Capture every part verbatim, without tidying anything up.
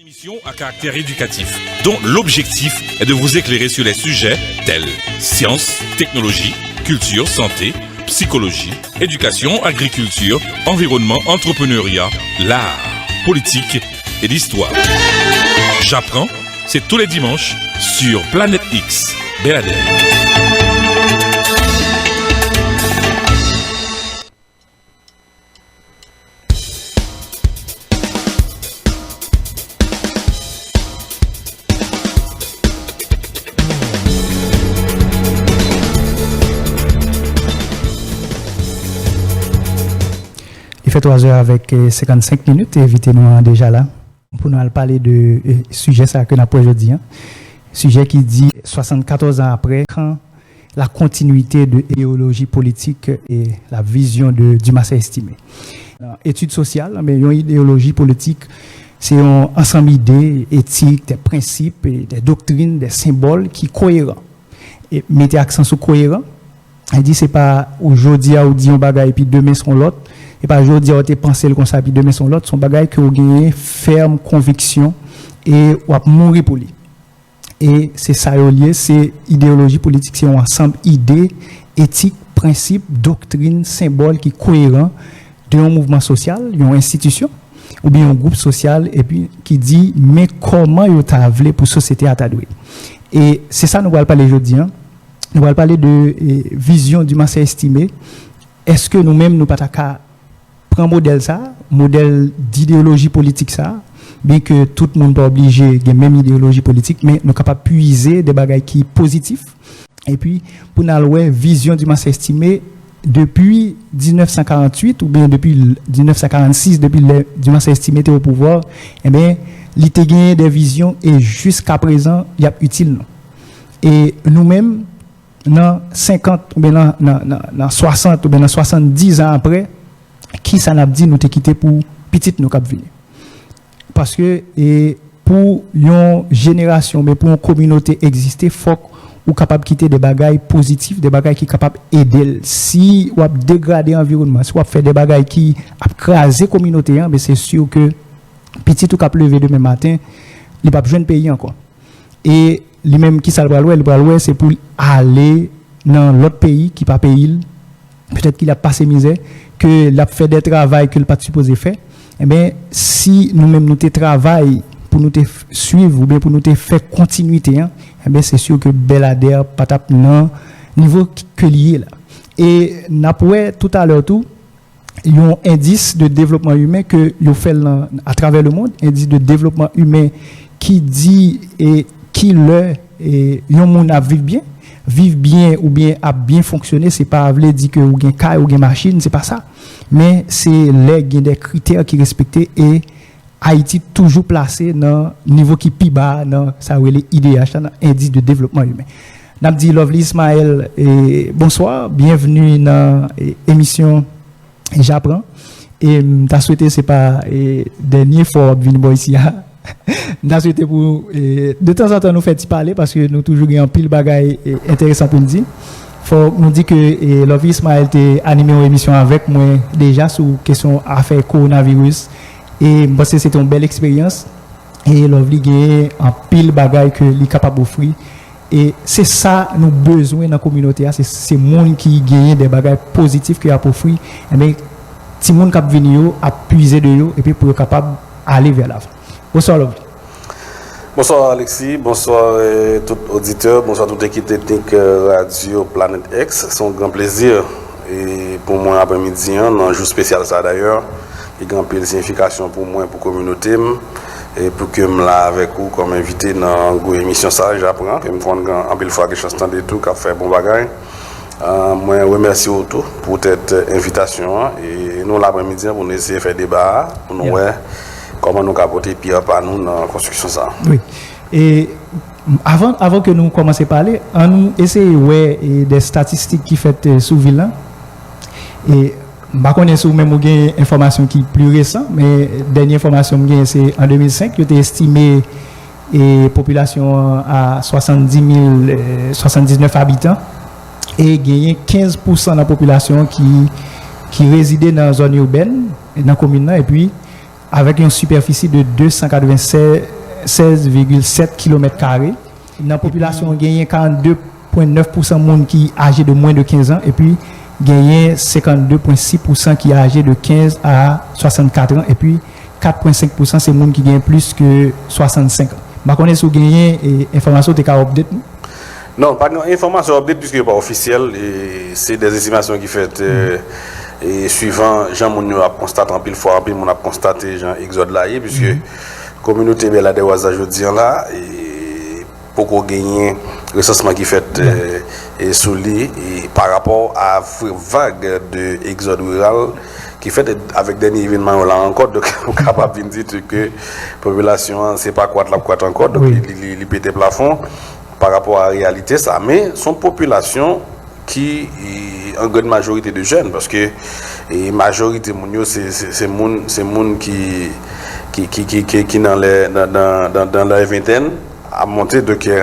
Émission à caractère éducatif, dont l'objectif est de vous éclairer sur les sujets tels sciences, technologie, culture, santé, psychologie, éducation, agriculture, environnement, entrepreneuriat, l'art, politique et l'histoire. J'apprends, c'est tous les dimanches sur Planète X. Beladè. Li fè twa zè avèk, eh, senkannsenk minit, envite nou an deja la pou nou al pale de, eh, sijè sa ke n ap wè jodi a. Sijè ki di swasannkatòz an apre, kan la continuité de idéologie politique et la vision de Dumarsais Estimé. Nan etid sosyal, men yon idéologie politique, se yon ansanm ide, etik, de prensip, e de doktrin, de senbòl ki koyeran. E mete aksan sou koyeran, e di se pa ou jodi a ou di yon bagay epi demen se yon lòt, e pa jodi a ou te panse l konsa epi demen se yon lòt, se yon bagay ke ou genyen fèm konviksyon e w ap mouri pou li. E se sa yo l ye, se ideyoloji politik, se yon ansanm ide, etik, prensip, doktrin, senbòl ki koyeran de yon mouvman sosyal, yon enstitisyon, oubyen yon gwoup sosyal, epi ki di, men kòman yo ta vle pou sosyete a ta dwe. E se sa nou pral pale jodi a. Nou pral pale de, e, vizyon Dumarsais Estimé. Èske nou menm, nou pa ta ka pran modèl sa, modèl dideyoloji politik sa, byen ke tout moun pa oblije gen menm ideyoloji politik, men nou kapab puize de bagay ki pozitif. Epi, pou n al wè vizyon Dumarsais Estimé, depi diznèf san karanntuit oubyen depi l-, diznèf san karannsis, depi lè Dumarsais Estimé te o pouvwa, ebyen, li te genyen de vizyon e jiskaprezan, y ap itil nou. E nou menm, nan senkant oubyen nan, nan, nan, nan swasant oubyen nan swasanndis an apre, kisa n ap di nou te kite pou pitit nou k ap vini? Paske, e, pou yon jenerasyon, oubyen pou yon kominote egziste, fòk ou kapab kite de bagay pozitif, de bagay ki kapab ede l. Si w ap degrade anviwònman, si w ap fè de bagay ki ap kraze kominote an, ben se si ke pitit ou k ap leve demen maten, li p ap jwenn peyi ankò. E li menm, kisa l pral wè? Li pral wè se pou l ale nan lòt peyi ki pa peyi l, petèt ke l ap pase mizè, ke l ap fè de travay ke l pa t sipoze fè. Enben, si nou menm nou te travay pou nou te f-, swiv oubyen pou nou te fè kontinwite an, enben, se si ke Bèladè pa t ap nan nivo k-, ke li ye la. E n ap wè toutalè tou, yon endis de devlopman imen ke yo fè l nan, atravè lemonn, endis de devlopman imen ki di, e, ki lè, e, yon moun ap viv byen. Viv byen oubyen ap byen fonksyone, se pa vle di ke ou gen kay, ou gen machin, se pa sa. Men se lè gen de kritè ki respekte e Ayiti toujou plase nan nivo ki pi ba a nan sa yo rele I D H la, nan endis de devlopman imen. N ap di Lovely Ismaël, e, bonswa, byenvni nan, e, emisyon J'apprends. E m ta swete se pa, e, dènye fwa w ap vin bò isi a. M ta swete pou, e, de tanzantan nou fè ti pale, paske nou toujou gen anpil bagay, e, enteresan pou n di. Fòk nou di ke, e, Lovely Ismaël te anime yon emisyon avèk mwen deja sou kesyon afè kowonaviris. E m panse se te yon bèl eksperyans. E Lovely genyen anpil bagay ke li kapab ofri. E se sa nou bezwen nan kominote a, se, se moun ki genyen de bagay pozitif ke y ap ofri. Enben, timoun k ap vini yo ap puize de yo, epi pou yo kapab ale vè lavan. Bonswa, Lovely. Bonswa, Alexis. Bonswa, eh, tout oditè. Bonswa, tout ekip teknik, eh, radyo Planèt X. Se yon gran plezi, eh, pou mwen aprèmidi an, nan jou espesyal sa dayè. Li gen anpil siyifikasyon pou mwen, pou kominote m, e pou ke m la avèk ou kòm envite nan gwo emisyon sa, J'apprends, ke m konn gen anpil fwa gen chans tande tou, k ap fè bon bagay. Ah, mwen remèsye w tou poutèt envitasyon an, e nou la aprèmidi an pou nou eseye fè deba a, pou nou wè kòman nou ka pote pyè pa nou nan konstriksyon sa. Wi. E avan, avan ke nou kòmanse pale, ann nou eseye wè, e, de statistik ki fèt, e, sou vil lan. E m pa konnen si ou menm ou gen enfòmasyon ki pli resan, men dènye enfòmasyon m genyen se an de mil senk, yo te estime, e, popilasyon an a swasanndis mil, e, swasanndiznèf abitan, e genyen kenz pousan nan popilasyon an ki, ki rezide nan zòn iben, nan komin nan, epi Avèk yon sipèfisi de de san katreven sèz vigil sèt kilomèt kare. Nan popilasyon an, genyen karannde pwen nèf pousan moun ki aje de mwen de kenz an, epi genyen senkannde pwen sis pousan ki aje de kenz a swasannkat an, epi kat pwen senk pousan se moun ki gen plis ke swasannsenk an. M pa konnen si w genyen, e, enfòmasyon w te ka update nou. Non, pa gen enfòmasyon update, piske yo pa ofisyèl, e se de estimasyon ki fèt, e, e swivan jan moun yo ap konstate, anpil fwa, anpil moun ap konstate jan egzòd la ye, piske kominote Bèladè Waz la jodi an la, e poko genyen resansman ki fèt, e, e sou li, e pa rapò a vre vag de egzòd riral ki fèt, e avèk dènye evènman yo la ankò, donk, ou kapab vin di tou ke popilasyon an, se pa kwat l ap kwat ankò, donk, li, li, li, li pete plafon pa rapò a reyalite sa, men se yon popilasyon ki, e, an grann majorite de jèn, paske, e, majorite moun yo, se, se, se moun, se moun ki, ki, ki, ki, ki, ki nan lè, nan, nan, nan, nan lè ventèn, ap monte, donk, e,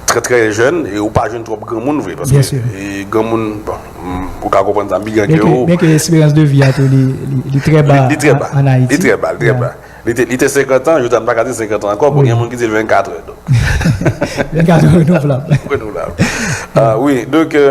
trè, trè jèn, e ou pa jwenn twòp granmoun vre, paske, Byen si. E, granmoun, bon, m, ou ka konprann sa, m pi gran ke Byen ke, ou. Byen ke esperans de vi a tou, li, li, li trè ba Li, li trè an, ba. An Ayiti. Li trè ba, li trè Ya. ba. Li te, li te senkant an, jodi a n pa ka di senkant an ankò, bon, Wi. Gen moun ki di l vennkat, donk. Vennkat renouvlab. Renouvlab. Ah, wi, donk, e,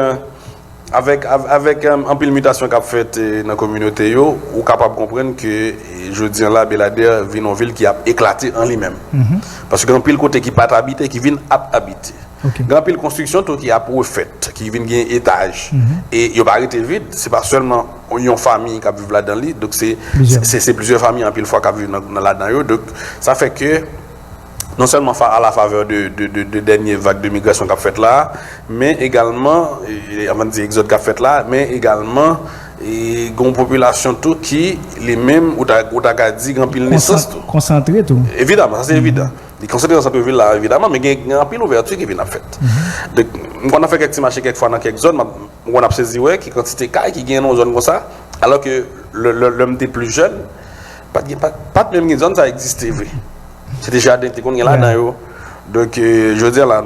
avèk, av-, avèk, e, anpil mitasyon k ap fèt, e, nan kominote yo, ou kapab konprann ke, e, jodi an la, Beladè vin yon vil ki ap eklate an li menm. Mhm. Paske gen anpil kote ki pa t abite, ki vin ap abite. Ok. Gen anpil konstriksyon tou ki ap refèt, ki vin gen etaj. Mhm. E yo pa rete vid, se pa sèlman yon fanmi k ap viv ladan li, donk se Plizyè. se, se plizyè fanmi anpil fwa k ap viv nan, nan ladan yo. Donk, sa fè ke non sèlman fa-, a la favè de, de, de, de dènye vag de migrasyon k ap fèt la, men egalman, e, anvan di egzòd k ap fèt la, men egalman, e, gen yon popilasyon tou ki, li menm, ou ta, ou ta ka di, gen anpil Konsan-, nesans tou. Konsantre tou. Evidaman, sa se Mhm. evidan. Li konsantre nan sant vil la, evidaman, men gen, gen anpil ouvèti ki vin ap fèt. Mhm. Donk, m konn ap fè kèk ti mache kèk fwa nan kèk zòn, m ap, m konn ap sezi wè ki kantite kay ki gen nan yon zòn konsa, alò ke lè, lè, lè m te pli jèn, pa t gen, pa, pa t menm gen zòn sa egziste vre. Se te jaden ki te konn gen ladan yo. Donk, e, jodi a la,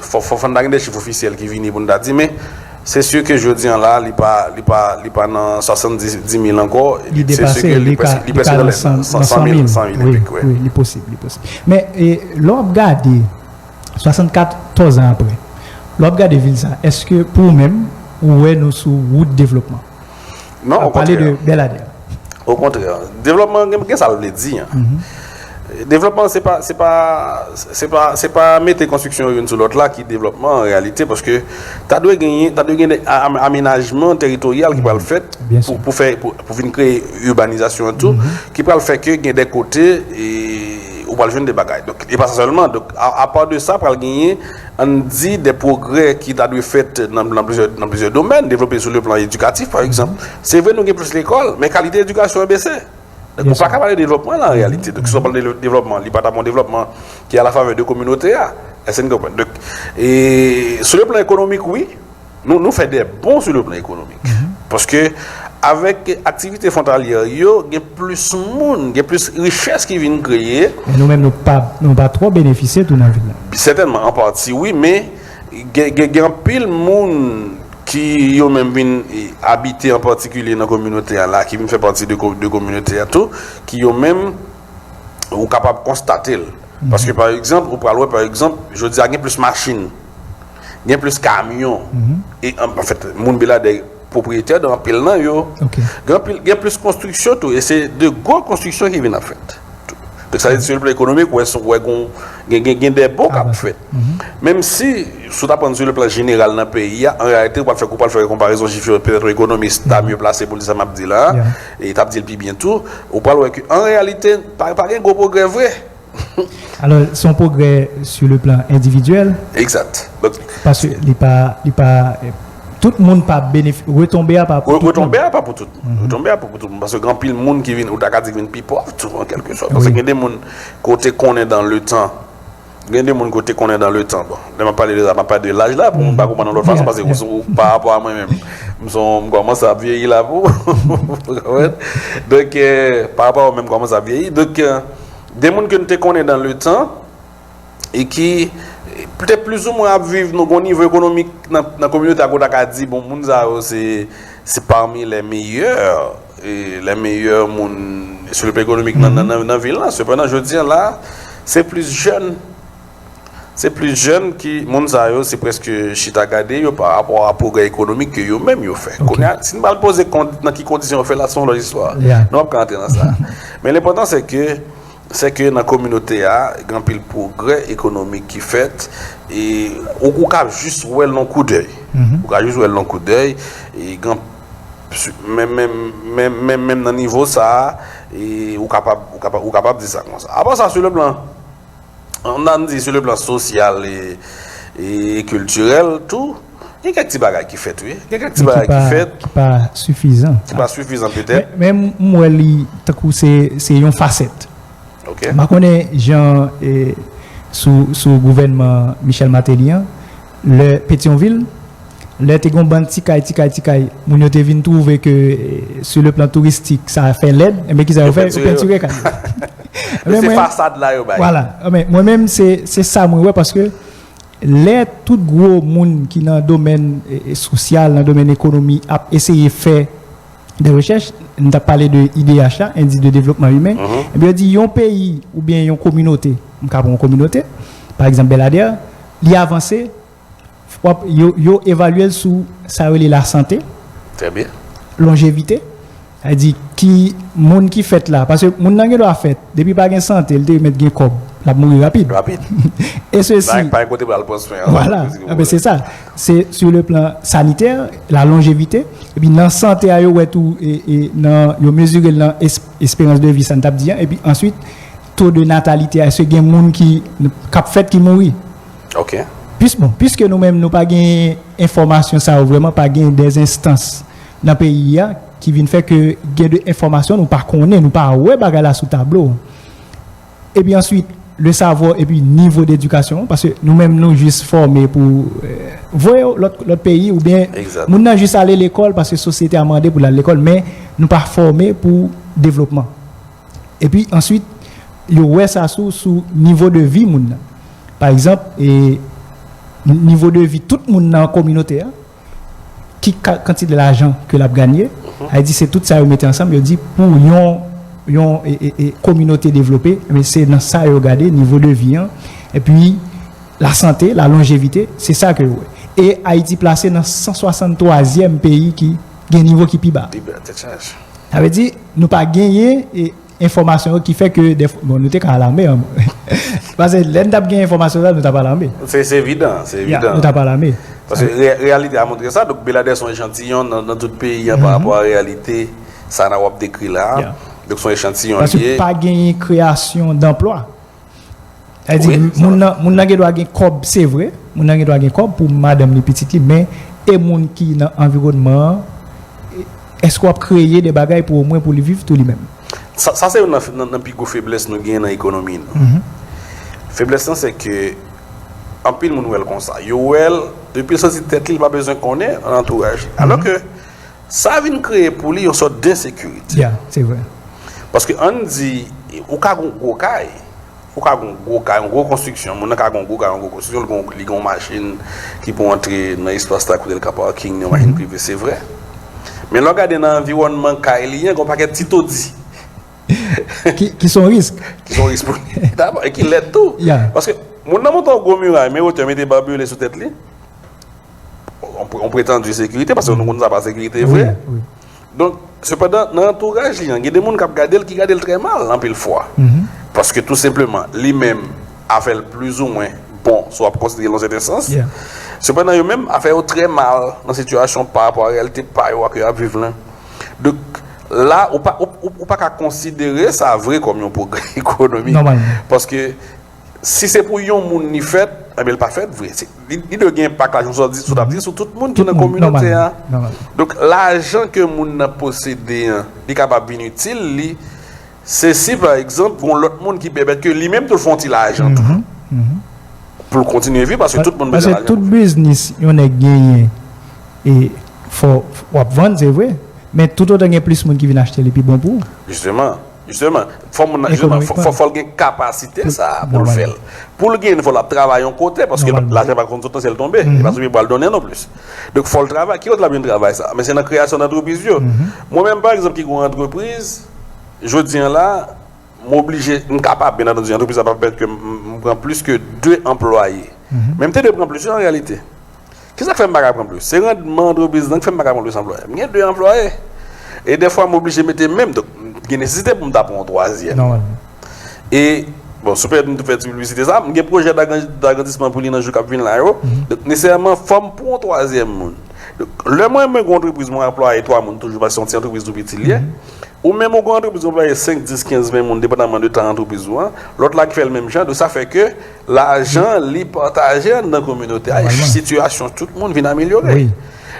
fò, fò, fò n ta gen de chif ofisyèl ki vini pou n ta di, men se si ke jodi an la, li pa, li pa, li pa nan swasanndis mil ankò, Li se si depase, ke li li ka, prèske, li li prèske ka nan nan lè, san, nan san mil, san mil. Wi, wi, li posib, li posib. Men, e, lè w ap gade, swasannkatòz an apre, lè w ap gade vil sa, èske pou ou menm, ou wè nou sou wout devlopman? Non, o kontrè. N ap pale de Bèladè. O kontrè. Devlopman, gen, gen sa l vle di, an. Mhm. Devlopman, se pa, se pa, se pa, se pa mete konstriksyon yo youn sou lòt la ki devlopman an reyalite, paske ta dwe genyen, ta dwe gen de a-, am-, amenajman teritoryal ki pral fèt Byen pou, si. pou fè, pou, pou vin kreye ibanizasyon an tou, Mhm. ki pral fè ke gen de kote, e, ou pral jwenn de bagay. Donk, e pa sa sèlman. Donk, a, apa de sa, pral genyen, ann di, de pwogrè ki ta dwe fèt nan, nan plizyè, nan plizyè domèn, devlope sou le plan edikatif, pa egzanp. Se vre, nou gen plis lekòl, men kalite edikasyon an bese. Donk, Byen ou pa si. ka pale de devlopman la, an reyalite. Donk, si w pale de devlopman, li pa ta bon devlopman ki a la favè de kominote a. Èske n konprann? Donk, e, sou le plan ekonomik, wi, nou, nou fè de bon sou le plan ekonomik. Mhm. Paske, avèk aktivite fwontalyè yo, gen plis moun, gen plis richès ki vin kreye. Men nou menm, nou pa, nou pa twò benefisye tou nan vil la. Sètènman, an pati, wi, men gen, gen, gen anpil moun ki yo menm vin, e, abite an patikilye nan kominote a la, ki vin fè pati de ko-, de kominote a tou, ki yo menm, ou kapab konstate l. Mhm. Paske, pa egzanp, ou pral wè, pa egzanp, jodi a gen plis machin, gen plis kamyon, Mhm. e, an, anfèt, moun Beladè pwopriyetè de anpil nan yo. Ok. Gen anpil, gen plis konstriksyon tou, e se de gwo konstriksyon ki vin ap fèt. Donk, sa vle di, sou le plan ekonomik, ou wè, sou, ou wè gon, gen, gen, gen de bon k ap Avanse. fèt. Mhm. Menm si, si w ta pran sou le plan jeneral nan peyi a, an reyalite, ou pral fè, ou pral fè konparezon chif yo, petèt yon ekonomis ta Mhm. mye plase pou l di sa m ap di la, Yeah. e t ap di l pi byen tou, ou pral wè ke, an reyalite, pa, pa gen gwo pwogrè vre. Alò, se yon pwogrè sou le plan endividyèl? Egzat. Donk, Paske li pa, li pa, tout moun pa benef-, retonbe a pa pou Re-, tout moun. retonbe a pa pou tout moun. Mhm. Retonbe a pa pou tout moun. Paske gen anpil moun ki vin, ou ta ka di ki vin pi pòv tou, an kèlke sòt. Paske Wi. gen de moun ke w te konnen dans le temps. Gen de moun ke w te konnen dans le temps. Bon, lè m ap pale de sa, m ap pale de laj la, pou moun pa konprann yon lòt fason, paske Yeah. ou, ou, pa rapò a mwen menm, m son, m kòmanse ap vyeyi la pou, pou konprann. Donk, e, pa rapò a mwen menm, m kòmanse ap vyeyi. Donk, e, de moun ke n te konnen dans le temps, e ki, petèt plizoumwen ap viv nan yon nivo ekonomik nan, nan kominote a, ke w ta ka di, bon, moun sa yo, se, se parmi les meilleurs, e, lè meyè moun sou le plan ekonomik nan, nan, nan, nan vil lan. Sepandan, jodi a la, se plis jèn. Se plis jèn ki, moun sa yo, se prèske chita gade yo pa rapò a pwogrè ekonomik ke yo menm yo fè. Kounye a, si n pral poze kon-, nan ki kondisyon yo fè l la, se yon lòt istwa. Nou p ap ka antre nan sa. Men lenpòtan, se ke, se ke nan kominote a, gen anpil pwogrè ekonomik ki fèt, e ou, ou ka jis wè l nan koudèy. Ou ka jis wè l nan koudèy, e gen, menm, menm, menm, menm, menm nan nivo sa a, e ou kapab, ou kapab, ou kapab di sa konsa. Apa sa, sou le plan, ann di, sou le plan sosyal e, e kiltirèl tou, gen kèk ti bagay ki fèt, wi. Gen kèk ti bagay ki fèt. Ki pa sifizan. Ki pa sifizan, petèt. Men, men m wè li tankou se, se yon fasèt. Ok. M pa konnen jan, e, sou, sou gouvènman Michel Martelly an, lè Petyonvil, lè te gen yon bann ti kay, ti kay, ti kay, moun yo te vin twouve ke, e, sou le plan touristik, sa fè lèd, enben ki sa yo fè? Yo pentire kay yo. Se fasad la yo bay. Vwala. Enben, mwen menm, se, se sa mwen wè, paske lè tout gwo moun ki nan domèn, e, e, sosyal, nan domèn ekonomi ap eseye fè de rechèch, n t ap pale de I D H la, Indice de Développement Humain, enben yo di yon peyi oubyen yon kominote, m ka pran yon kominote, pa egzanp Bèladè, li avanse, w ap, yo, yo evalye l sou sa yo rele lasante, lonjevite, sa vle di ki moun ki fèt la, paske moun nan gen dwa fèt, depi pa gen sante, li te mèt gen kòb, l ap mouri rapid. Rapid. E sesi. Pa, pa gen kote pou l al pran swen an. Vwala. Anben, se sa. Se sur le plan sanitaire, la longévité. Epi nan sante a, yo wè tou, e, e nan, yo mezire l nan es-, esperans de vi, sa n t ap di an. Epi answit, to de natalite a, èske gen moun ki, k ap fèt ki mouri? Ok. Pis, bon, piske nou menm, nou pa gen enfòmasyon sa yo vrèman, pa gen de enstans nan peyi a ki vin fè ke gen de enfòmasyon nou pa konnen, nou pa wè bagay la sou tablo. Epi answit, le savoir epi nivo dedikasyon, paske nou menm nou jis fòme pou, e, voye lòt, lòt peyi, oubyen moun nan jis ale lekòl paske sosyete a mande pou l al lekòl, men nou pa fòme pou devlopman. Epi answit, yo wè sa sou, sou nivo de vi moun nan. Pa egzanp, e, nivo de vi tout moun nan kominote a, ki ka-, kantite lajan ke l ap ganye, sa vle di se tout sa yo mete ansanm, yo di pou yon, yon, e, e, e, kominote devlope, men se nan sa yo gade, nivo de vi an, epi lasante, lalonjevite, se sa ke yo wè. E Ayiti plase nan san swasanntwazyèm peyi ki gen nivo ki pi ba. Pi ba, tèt chaje. Sa vle di, nou pa genyen, e, enfòmasyon yo ki fè ke dèfwa, bon, nou te ka al ame, an. Paske lè n t ap gen enfòmasyon sa, nou t ap al ame. Se, se evidan, se evidan. Nou t ap al ame. Paske re-, reyalite a montre sa, donk Beladè se yon echantiyon nan, nan tout peyi an pa rapò a reyalite sa n ap dekri la a. Donk se yon echantiyon li ye. Paske pa genyen kreyasyon danplwa. Sa vle di, moun nan, moun nan gen dwa gen kòb, se vre, moun nan gen dwa gen kòb pou madanm li, pitit li, men e moun ki nan anviwònman an, èske w ap kreye de bagay pou omwen pou li viv tou li menm? Sa, sa se youn nan, nan, nan pi gwo feblès nou genyen nan ekonomi nou. Feblès lan, se ke anpil moun wè l konsa. Yo wè l, depi l soti tèt li, li pa bezwen konnen nan antouraj li. Alò ke sa vin kreye pou li yon sòt densekirite. Ya, se vre. Paske ann di, ou ka gon gwo kay, ou ka gon gwo kay, yon gwo konstriksyon, moun nan ka gon gwo kay, yon gwo konstriksyon, li gon, li gon machin ki pou antre nan espas la kote l ka parking, yon machin prive, se vre. Men lè w gade nan anviwònman kay li an, gon pakèt ti todi. Ki, ki se yon risk. Ki se yon risk pou li. Dabò, e ki lèd tou. Ya. Paske moun nan monte yon gwo miray, men wotè, mete babele sou tèt li. On, on prétandi sekirite, paske nou konn sa pa sekirite vre. Wi, wi. Donk, sepandan, nan antouraj li an, gen de moun k ap gade l, ki gade l trè mal, anpil fwa. Paske, tou senpleman, li menm, afè l plizoumwen bon, si w ap konsidere l nan yon sèten sans. Sepandan, yo menm, afè yo trè mal nan sitiyasyon pa rapò a reyalite pa yo a ke y ap viv lan. Donk, la, ou pa, ou, ou, ou pa ka konsidere sa vre kòm yon pwogrè ekonomik. Nòmalman. Paske, si se pou yon moun li fèt, enben, li pa fèt vre. Se, li, li dwe gen enpak la, jan w di, sou, sou tout moun ki nan kominote a. Donk, lajan ke moun nan posede an, li kapab vin itil li, se si, pa egzanp, gon lòt moun ki pèmèt ke li menm tou l fè yon ti lajan tou. Pou l kontinye viv, paske tout moun bezwen lajan. Paske tout biznis yon nèg genyen, e fò w ap vann, se vre, men toutotan gen plis moun ki vin achte li, pi bon pou ou. Jisteman. Jisteman, fò moun nan, jisteman, fò, fò, fò l gen kapasite sa a pou l fè l. Pou l genyen, fò l ap travay yon kote, paske lajan pa konn sot nan syèl tonbe. E pa sou pye bwa l donnen non plis. Donk, fò l travay. Ki kote l ap jwenn travay sa a? Men se nan kreyasyon antrepriz yo. Mwen menm, pa egzanp, ki gen yon antrepriz, jodi a la, m oblije, m kapab, byen antandi, antrepriz la pa pèmèt ke m, m, m pran plis ke de anplwaye. Men m te dwe pran plis, wi, an reyalite. Kisa k fè m pa ka pran plis? Se randman antrepriz lan k fè m pa ka pran plis anplwaye. M gen de anplwaye. E dèfwa, m oblije mete men m. Donk, gen nesesite pou m ta pran yon twazyèm. Nòmalman. E, bon, sou pèmèt m tou fè ti piblisite sa, m gen pwojè dagran-, dagrandisman pou li nan jou k ap vin la yo. Donk, nesesèman, fò m pran yon twazyèm moun. Donk, lè mwen, mwen gen yon antrepriz, mwen anplwaye twa moun toujou, paske se yon ti antrepriz tou piti li ye. Ou menm, ou gen yon antrepriz, ou anplwaye senk, dis, kenz, ven moun, depandaman de tan antrepriz ou an. Lòt la ki fè l menm jan, donk sa fè ke lajan li pataje anndan kominote a, e sitiyasyon tout moun vin amelyore.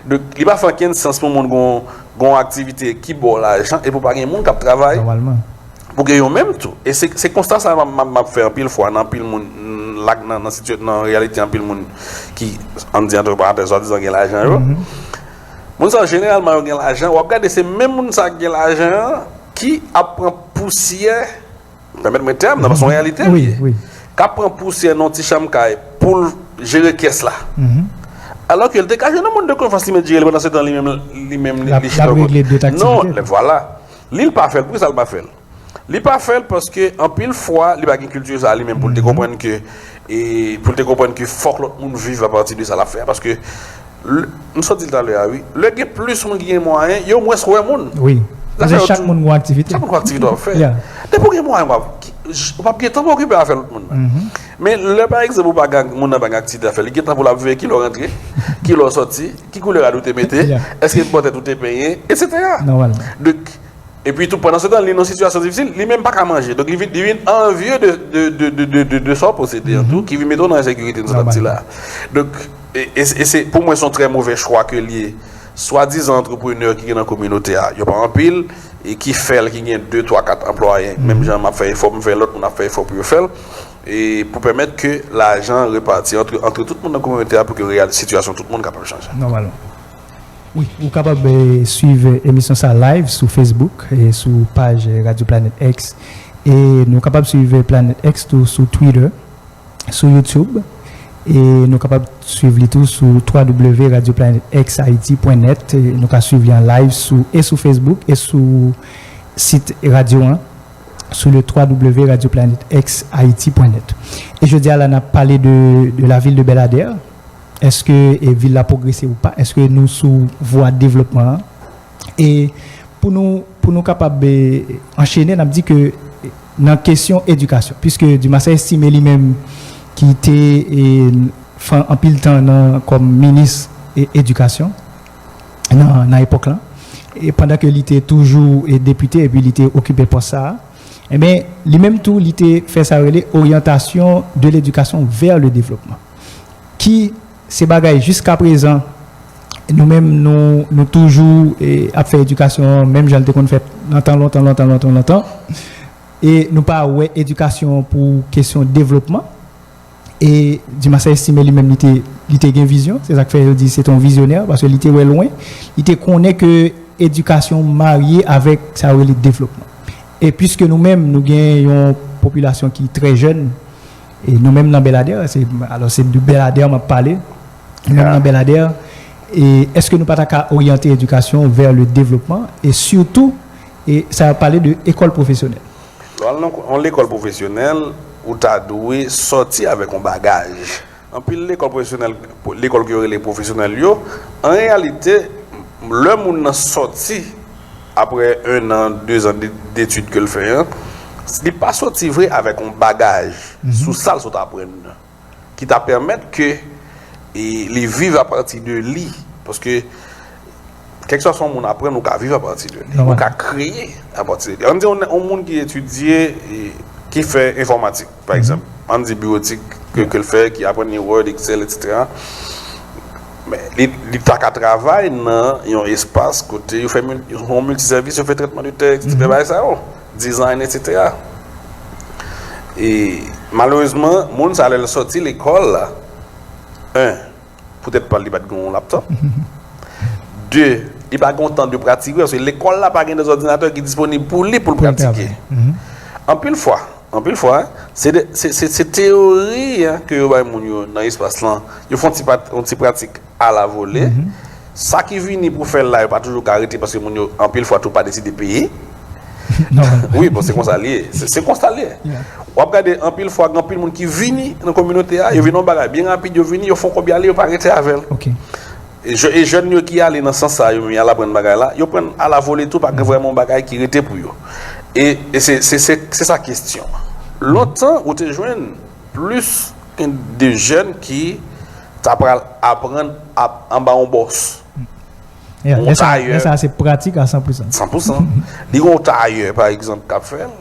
Donk, li pa fè okenn sans pou moun gon, gon aktivite ki ba w lajan epi w pa gen moun k ap travay pou gen yo menm tou. E se, se konsta sa m ap, m ap, m ap fè anpil fwa nan anpil moun, mm, lak nan, nan sitiyasyon, nan reyalite anpil moun ki, ann di, antreprè, swadizan gen lajan yo. Moun sa yo, jeneralman, yo gen lajan. W ap gade, se menm moun sa ki gen lajan an ki ap pran pousyè, pèmèt mwen tèm nan, paske se yon reyalite li ye, k ap pran pousyè nan yon ti chanm kay pou l jere kès la. Alò ke l te ka jwenn yon moun de konfyans li mèt jere l pandan se tan li menm, li menm, li, li chita kote. Non, vwala. Li, l pa fè l, poukisa l pa fè l? Li pa fè l paske anpil fwa, li pa gen kilti sa a li menm pou l te konprann ke, e, pou l te konprann ke fòk lòt moun viv apati de sa l ap fè a. Paske, lè, m sot di l talè a, wi. Lè gen plis moun ki gen mwayen, yo mwens wè moun. Wi. Paske chak moun gen yon aktivite. Chak moun gen yon aktivite w ap fè. Depi w gen mwayen, w ap, w p ap gen tan pou okipe afè lòt moun nan. Men lè, pa egzanp, ou pa gen, moun nan pa gen aktivite a fè, li gen tan pou l ap veye kilè w rantre, kilè w sòti, ki koulè rad ou te mete, èske bò tèt ou te penyen, etsetera. Donk, epi tou, pandan se tan, li nan sitiyasyon difisil, li menm pa ka manje. Donk, li vin, li vin anvye de, de, de sa w posede an tou, ki vin mete w nan ensekirite nou sot ap di la. Donk, e, e, e se, pou mwen, se yon trè move chwa ke l ye, swadizan antreprenè ki gen nan kominote a, yo pa anpil, e ki fè l, ki gen de, twa, kat anplwaye, menm jan m ap fè efò pou m fè, lòt moun ap fè efò pou yo fè l, e pou pèmèt ke lajan repati antre, antre tout moun nan kominote a pou ke reyal-, sitiyasyon tout moun kapab chanje. Nòmalman. Wi, ou kapab, eh, swiv emisyon sa live sou Facebook e sou paj, eh, Radio Planète X. E nou kapab swiv Planète X tou sou Twitter, sou YouTube. E nou kapab swiv li tou sou w w w radio planète x haiti point net. E nou ka swiv li an live sou, e sou Facebook e sou sit radyo an, sou le w w w radio planète x haiti point net. E jodi a la, n ap pale de, de la ville de Belladère. Èske, e, vil la pwogrese ou pa? Èske nou sou vwa devlopman an? E pou nou, pou nou kapab, e, anchene, n ap di ke nan kesyon edikasyon, piske Dumarsais Estimé li menm ki te, e, fè anpil tan nan, kòm minis, e, edikasyon nan, nan epòk lan, e pandan ke li te toujou, e, depite epi li te okipe pòs sa a, enben, li menm tou, li te fè sa yo rele orientation de l'éducation vers le développement. Ki se bagay jiskaprezan, nou menm, nou, nou toujou, e, ap fè edikasyon an, menm jan l te konn fèt nan tan lontan, lontan, lontan, lontan. E nou pa wè edikasyon pou kesyon devlopman. E Dumarsais Estimé li menm, li te, li te gen vizyon. Se sa k fè yo di se te yon vizyonè, paske li te wè lwen. Li te konnen ke edikasyon marye avèk sa yo rele devlopman. E piske nou menm, nou gen yon popilasyon ki trè jèn, e nou menm nan Bèladè, se, alò, se de Bèladè m ap pale, nou menm nan Bèladè, e èske nou pa ta ka oryante edikasyon vers le développement, e sitou, e sa y ap pale de ekòl pwofesyonèl? Lè w al nan yon lekòl pwofesyonèl, ou ta dwe sòti avèk yon bagaj. Anpil lekòl pwofesyonèl, lekòl ke yo rele pwofesyonèl yo, an reyalite, lè moun nan sòti, apre en an, de zan de, detid ke l fè an, li pa sòti vre avèk yon bagaj sou sa l sot aprann nan, ki ta pèmèt ke, e, li viv apati de li. Paske, kèlkeswa sa yon moun aprann, ou ka viv apati de li. Ou ka kreye apati de li. Ann di yon, yon moun ki etidye, e, ki fè enfòmatik, pa egzanp, ann di biwotik ke, ke l fè, ki aprann li Word, Excel, etsetera. Men, li, li ta ka travay nan yon espas kote yo fè mil-, yon miltisèvis, yo fè trètman de tèks, yo fè bagay sa yo, design, etsetera. E malerezman, moun sa, lè l sòti lekòl la, en, poutèt pa l, li pa t gen yon laptòp. De, Li pa gen yon tan de pratik vre, paske lekòl la pa gen de zòdinatè ki disponib pou li pou l pratike. Anpil fwa, anpil fwa, se de- se- se- se teyori ke yo bay moun yo nan espas lan. Yo fè yon ti pat- yon ti pratik a la vole. Sa ki vini pou fè l la, yo pa toujou ka rete paske moun yo, anpil fwa tou, pa deside peye. Wi, bon, se konsa li ye. Se se konsa li ye. W ap gade, anpil fwa, gen anpil moun ki vini nan kominote a, yo vin yon bagay byen rapid, yo vini, yo fè yon kòb, y ale, yo pa rete avè l. E jè- e jèn yo ki ale nan sans sa yo menm, y al aprann bagay la, yo prann a la vole tou, pa gen vrèman yon bagay ki rete pou yo. E e se se- se- se sa kesyon. Lontan, ou te jwenn plis de jèn ki ta pral aprann ap- anba yon bòs. Yon tayè. Lè sa, se pratik a san pou san. San pou san. Li gen yon tayè, pa egzanp, k ap fè l.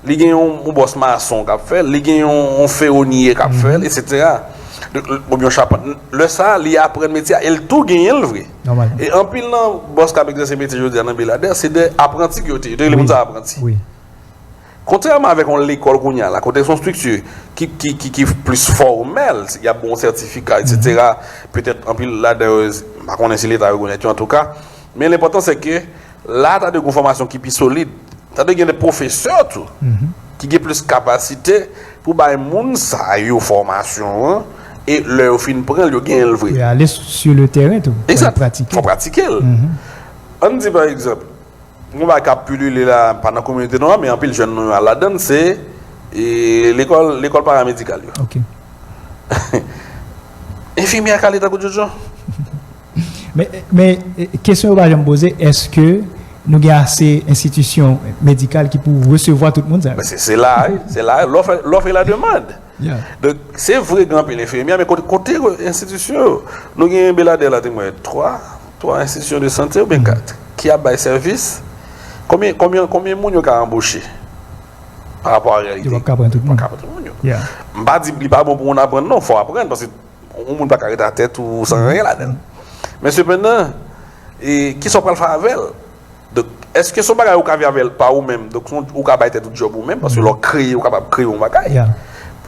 Li gen yon, yon bòs mason k ap fè l. Li gen yon, yon fewonye k ap fè l, etsetera. Oubyen yon chapant. Lè sa, li aprann metye a, e l tou genyen l vre. E anpil nan bòs k ap egzèse metye jodi a nan Beladè, se de apranti ke yo te ye. Yo te rele moun sa apranti. Kontrèman avèk yon lekòl kounye a la, kote se yon estrikti ki, ki, ki, ki plis fòmèl, y ap ba w yon sètifika, etsetera. Petèt anpil ladan yo, m pa konnen si Leta rekonèt yo, antouka. Men lenpòtan, se ke la, ta dwe gen yon fòmasyon ki pi solid. Ta dwe gen de pwofesè tou, ki gen plis kapasite pou bay moun sa yo fòmasyon an, e lè yo fin pran l, yo genyen l vre. E ale sur le terrain tou, fò yo pratike. Fò pratike l. Ann di, pa egzanp, yon bagay k ap pilile la, pa nan kominote nou an, men anpil jèn nou yo al ladan l, se e, lekòl, lekòl paramedikal yo. Enfimyè ka ale tankou djodjo. Men, men e, kesyon yo pa janm poze, èske nou gen ase enstitisyon medikal ki pou resevwa tout moun sa yo? Men se se la, wi, se la, lòf, lòf e la demande. Donk, se vre gen anpil enfimyè, men kote, kote enstitisyon yo? Nou gen Beladè la, te mwen, twa, twa enstitisyon de sante oubyen kat ki ap bay sèvis. Konbyen, konbyen, konbyen moun yo ka anboche? Pa rapò a reyalite. Yo p ap ka pran tout moun. Yo p ap ka pran tout moun yo. M pa di li pa bon pou moun aprann, non, fò w aprann, paske yon moun pa ka rete atè tou san anyen ladan l. Men sepandan, e, kisa w pral fè avè l? Donk, èske se yon bagay ou ka viv avè l pa ou menm? Donk, se yon- ou ka bay tèt ou djòb ou menm, paske lè w kreye, ou kapab kreye yon bagay.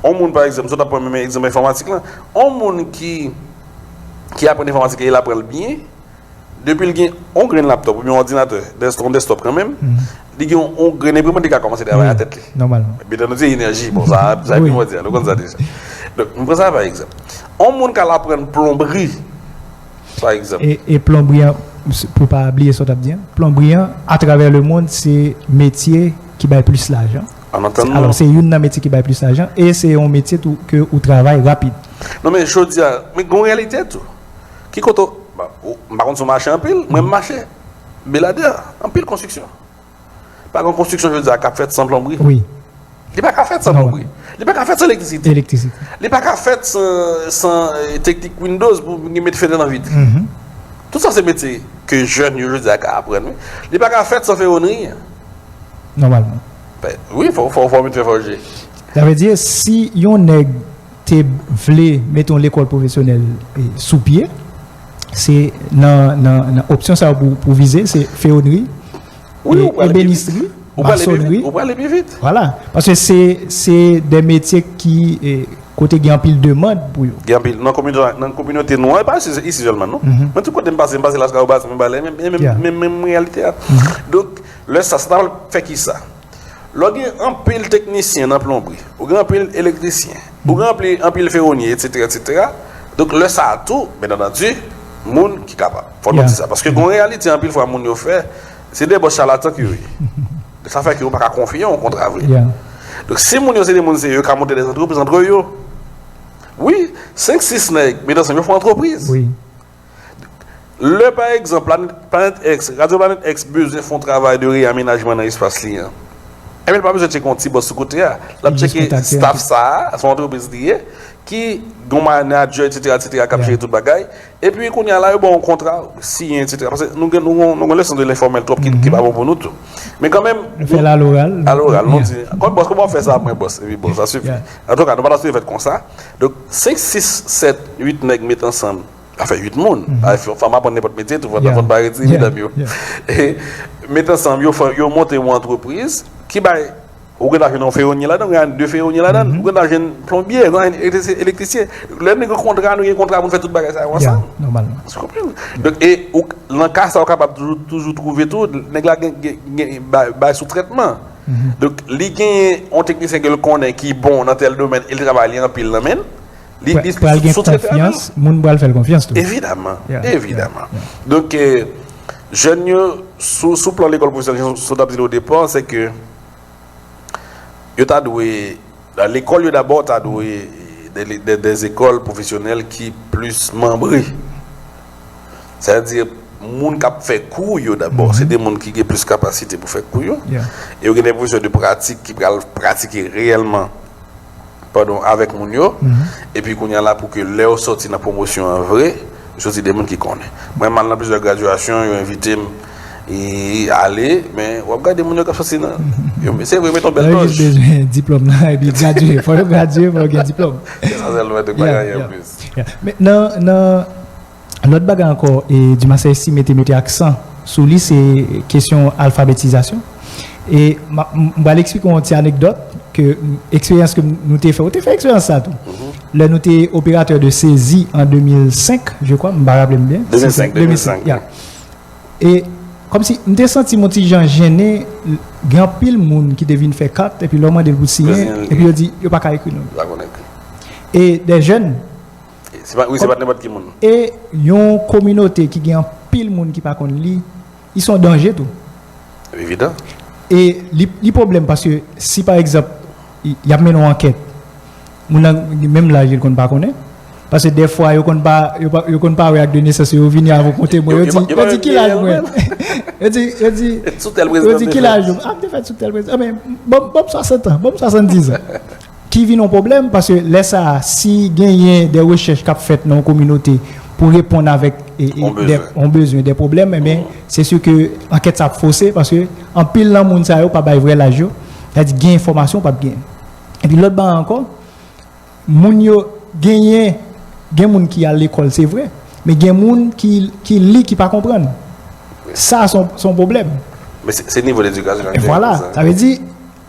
Yon moun, pa egzanp, si w ta pran menm egzanp enfòmatik lan, yon moun ki, ki aprann enfòmatik e l aprann l byen, depi l gen yon grenn laptòp oubyen yon òdinatè, desk- yon desktop kanmenm, li gen yon, yon grenn enprimant, li ka kòmanse travay a tèt li. Nòmalman. Byen antandi, enèji, bon, sa, sa pi mwen di a, nou konn sa deja. Donk, m pran sa pa egzanp. Yon moun k al aprann plonbri, pa egzanp. E, e plonbri an, pou pa bliye sa w t ap di an, plonbri an, atravè lemonn, se metye ki bay plis lajan. Alò, se youn nan metye ki bay plis lajan, e se yon metye tou ke ou travay rapid. Non, men jodi a, men gen yon reyalite tou. Ki kote w- ba, ou- m pa konn si w mache anpil, mwen m mache. Beladè, anpil konstriksyon. Pa gen konstriksyon jodi a k ap fèt san plonbri. Wi. Li pa ka fèt san plonbri. Li pa ka fèt san elektrisite. Elektrisite. Li pa ka fèt san, san, e, teknik Windows pou gen met fenèt nan vit. Tout sa se metye ke jèn yo jodi a ka aprann, wi. Li pa ka fèt san fewonri. Nòmalman. Ben, wi, fò, fò, fò met fè fòje. Sa vle di, si yon nèg te vle mete yon lekòl pwofesyonèl, e, sou pye, se nan, nan, nan opsyon sa yo pou, pou vize, se fewonri, wi, e, ou pral pi vit. Ebénistri, ou pral pi vit, masonri. Ou pral pi vit. Vwala. Paske se, se de metye ki, e, kote gen anpil demann pou yo. Gen anpil. Nan kominote, nan kominote nou an, e pa isi, isi sèlman, non. Men tout kote m pase, m pase Laskawobas, m pale, menm, menm, menm, menm reyalite a. Donk, lè sa, sa ta pral fè kisa? Lè w gen anpil teknisyen nan plonbri, ou gen anpil elektrisyen, ou gen anpil, anpil fewonye, etsetera, etsetera. Donk, lè sa a tou, byen antandi, moun ki kapab. Fò nou di sa. Paske gen yon reyalite, anpil fwa, moun yo fè, se de bòs chalatan ke yo ye. Sa fè ke yo pa ka konfye yon kontra vre. Donk, si moun yo se de moun serye, yo ka monte de antrepriz antre yo. Wi, senk, sis nèg, met ansanm, yo fè yon antrepriz. Lè, pa egzanp, Planet, Planet X, Radyo Planet X bezwen fè yon travay de reyamenajman nan espas li an, enben, l pa bezwen tcheke yon ti bòs sou kote a. L ap tcheke staff sa a, se yon antrepriz li ye, ki gen yon manadjè, etsetera, etsetera, k ap jere tout bagay. Epi, kounye a la, yo ba w yon kontra, siyen, etsetera. Paske nou gen, nou gen, nou gen leson de lenfòmèl twòp ki, ki pa bon pou nou tou. Men kanmenm, nou fè l aloral. Aloral, nou di, kòm bòs, kòman w fè sa, mwen bòs, epi bon, sa sifi. Antouka, nou pa ta sipoze fèt konsa. Donk, senk, sis, sèt, uit nèg met ansanm, sa fè uit moun. Fò m aprann nenpòt metye tou, fò n pa rete medam yo. E met ansanm, yo fè, yo monte yon antrepriz ki bay Ou gen ta jwenn yon feyonye ladan, ou gen de feyonye ladan, ou gen ta jwenn plonbye, ou gen elektrisyen. Lè nou gen kontra, nou gen kontra pou n fè tout bagay sa yo ansanm. Ou konprann? Donk, e ou, nan ka sa, ou kapab toujou, toujou twouve tou, nèg la gen, gen, gen bay, bay sou trètman. Donk, li gen yon teknisyen ke l konnen ki bon nan tèl domèn, e l travay li anpil nan men l. Li, li pral gen konfyans, moun pral fè l konfyans tou. Evidaman, evidaman. Donk, eh, jèn yo, sou, sou plan lekòl pwofesyonèl, jan w t ap di l o depa, se ke yo ta dwe, lekòl yo dabò ta dwe de, de, de zekòl pwofesyonèl ki plis manbre. Sa vle di, moun k ap fè kou yo dabò, se de moun ki gen plis kapasite pou fè kou yo. E yo gen de pwofesè de pratik ki pral pratike reyèlman, padon, avèk moun yo. Epi kounye a la, pou ke lè yo soti nan pwomosyon an vre, yo soti de moun ki konnen. Mwen m al nan plizyè gradyasyon, yo envite m e ale, men w ap gade moun yo k ap soti nan, yo, se vre, yo met yon bèl tòch. Yo jis bezwen diplòm nan, epi gradye. Fò yo gradye, fò yo gen diplòm. Se sa sèlman, yo pa gen anyen plis. Men nan, nan, lòt bagay ankò, e Dumarsais Estimé te mete aksan sou li, se kesyon alfabetizasyon. E m a, m, m pral eksplike yon ti anekdòt ke, m, eksperyans ke nou te fè. Ou te fè eksperyans sa tou. Lè nou te operatè de sezi an de mil senk, je crois, m pa raple m byen. De mil senk, de mil senk, ya. E kòmsi m te santi m yon ti jan jennen, gen anpil moun ki te vin fè kat, epi lè w mande l pou siyen, epi yo di yo pa ka ekri non. E de jèn, Se pa, wi, se pa t nenpòt ki moun. E yon kominote ki gen anpil moun ki pa konn li, li se yon danje tou. Evidan. E li, li pwoblèm paske si, pa egzanp, y, y ap mennen yon ankèt, moun nan menm laj li konn pa konnen. Paske dèfwa, yo konn pa, yo pa, yo konn pa wè ak de nesans yo, yo vini avè w konte mwen. Yo di, yo di ki laj mwen. Yo di, yo di, yo di ki laj mwen. A, m te fèt sou tèl prezidan. A, men, ban m, ban m swasant an, ban m swasanndiz an. Ki vin yon pwoblèm, paske lè sa a, si genyen de rechèch k ap fèt nan yon kominote pou reponn avèk, e, e, yon de, bezwen, yon bezwen, de pwoblèm, enben, se si ke ankèt sa ap fose, paske anpil nan moun sa yo pa bay vrè laj yo, sètadi gen enfòmasyon, p ap gen. Epi lòt bagay ankò, moun yo genyen, gen moun ki al lekòl, se vre, men gen moun ki, ki li, ki pa konprann. Sa, se yon, se yon pwoblèm. Men se, se nivo ledikasyon k ap fè sa. Vwala, sa vle di,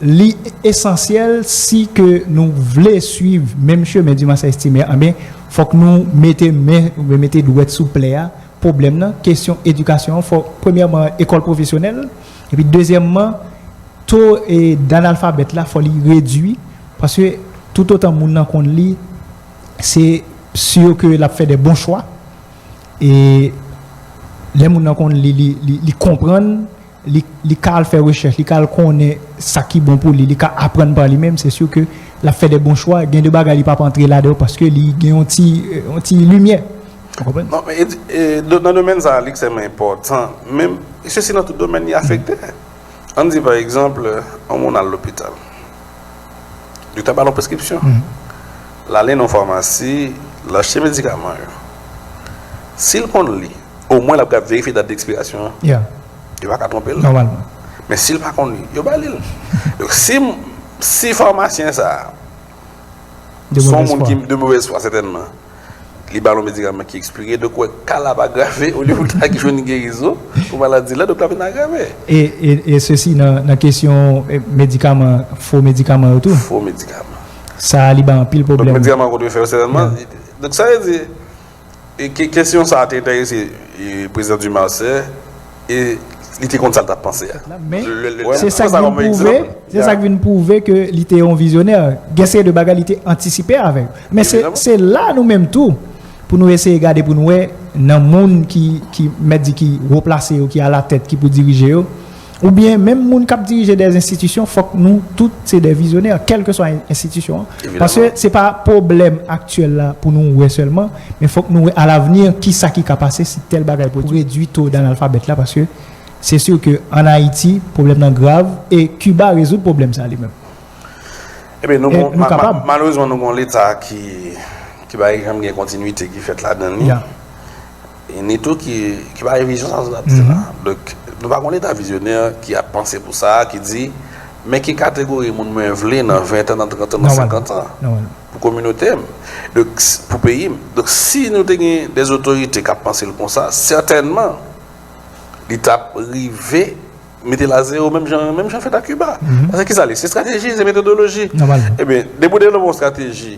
li esansyèl si ke nou vle swiv menm chemen Dumarsais Estimé, enben, fòk nou mete men, oubyen mete dwèt sou plè a, pwoblèm nan, kesyon edikasyon an, fò, premyèman, ekòl pwofesyonèl, epi dezyèmman, to, e, danalfabèt la, fò li redui, paske toutotan moun nan konn li, se si ke l ap fè de bon chwa. E lè moun nan konn li, li, li, li konprann, li, li ka al fè rechèch, li ka al konnen sa ki bon pou li, li ka aprann pa li menm, se si ke l ap fè de bon chwa. Gen de bagay li p ap antre ladan yo paske li gen yon ti, yon ti limyè. Ou konprann? Non, men, e, e, do-, nan domèn sa a, li ekstrèmman enpòtan. Men, e se si nan tout domèn li afekte. Ann di, pa egzanp, yon moun al lopital. Doktè ba l yon preskripsyon. L ale nan yon famasi, l achte medikaman yo. Si l konn li, omwen l ap ka verifye dat dekspirasyon an. Yo pa ka twonpe l. Nòmalman. Men si l pa konn li, yo ba li l. Donk, si, si famasyen sa a, se yon moun ki de movèz fwa, sètènman. Li ba l yon medikaman ki ekspire, donk, wè, ka l ap agrave, olye pou l ta jwenn gerizon pou maladi la, donk, l ap vin agrave. E, e, e sesi nan, nan kesyon, e, medikaman, fo medikaman yo tou. Fo medikaman. Sa a, li bay anpil pwoblèm. Donk, medikaman kontrefè yo, sètèlman. Donk, sa vle di, e, ke-, kesyon sa a te enterese, e, prezidan Dumarsais, e li te konn sa l t ap panse a. Men, se sa k vin pwouve, se sa k vin pwouve ke li te yon vizyonè. Gen seri de bagay li te antisipe avè yo. Men se, se la nou menm tou, pou nou eseye gade pou nou wè nan moun ki, ki mèt di ki wo plase yo, ki alatèt, ki pou dirije yo, oubyen menm moun k ap dirije de enstitisyon, fòk nou tout se de vizyonè, kèlkeswa enstitisyon an. Paske se pa pwoblèm aktyèl la pou nou wè sèlman, men fòk nou wè alavni kisa ki ka pase si tèl bagay pwodui. Pou redui to danalfabèt la, paske se si ke ann Ayiti, pwoblèm nan grav, e Kiba rezoud pwoblèm sa li menm. Ebyen, nou, e, gon, nou ma-, ma-, kapab. Malerezman, nou gon Leta ki, ki pa janm gen kontinwite ki fèt ladan li. E ni tou ki, ki pa gen vizyon sa nou ap di la. Donk, nou pa gon Leta vizyonè ki ap panse pou sa, ki di, men ki kategori moun mwen vle nan ven an, nan trant an, nan senkant an pou kominote m, donk, s-, pou peyi m. Donk, si nou te gen de otorite k ap panse l konsa, sètènman, li t ap rive mete l a zewo, menm jan, menm jan fèt a Kiba. Paske kisa l ye? Se estrateji, se metodoloji. Nòmalman. Ebyen, depi w devlope yon estrateji,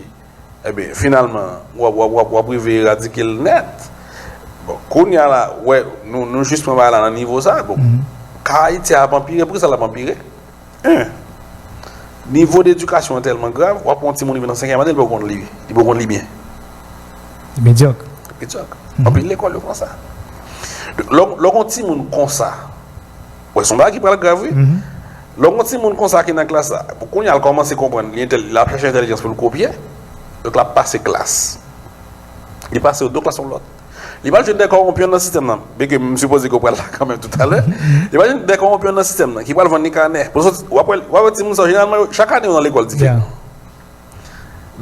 ebyen, finalman, w ap, w ap, w ap, w ap rive eradike l nèt. Bon, kounye a la, wè, nou, nou jis pran bagay la nan nivo sa. Bon, ka Ayiti a ap anpire, poukisa l ap anpire? En, nivo de edikasyon an tèlman grav, w ap wè yon timoun rive nan senkyèm ane, li poko konn li, li poko konn li byen. Medyòk. Medyòk. Anpil lekòl yo konsa. Lè, lè w gen yon timoun konsa, wè, se yon bagay ki pral grav, wi. Lè w gen yon timoun konsa ki nan klas la, bon, kounye a l kòmanse konprann, li entèl-, l ap chèche entèlijans pou l kopye, donk l ap pase klas. Li pase yo de klas yon lòt. Li pral jwenn de kòwonpi nan sistèm nan. Byenke m sipoze ke w pral la kanmenm toutalè. Li pral jwenn de kòwonpi nan sistèm nan ki pral vann li kanè. Pou soti, w ap wè, w ap wè timoun sa yo, jeneralman, yo, chak ane yo nan lekòl diferan.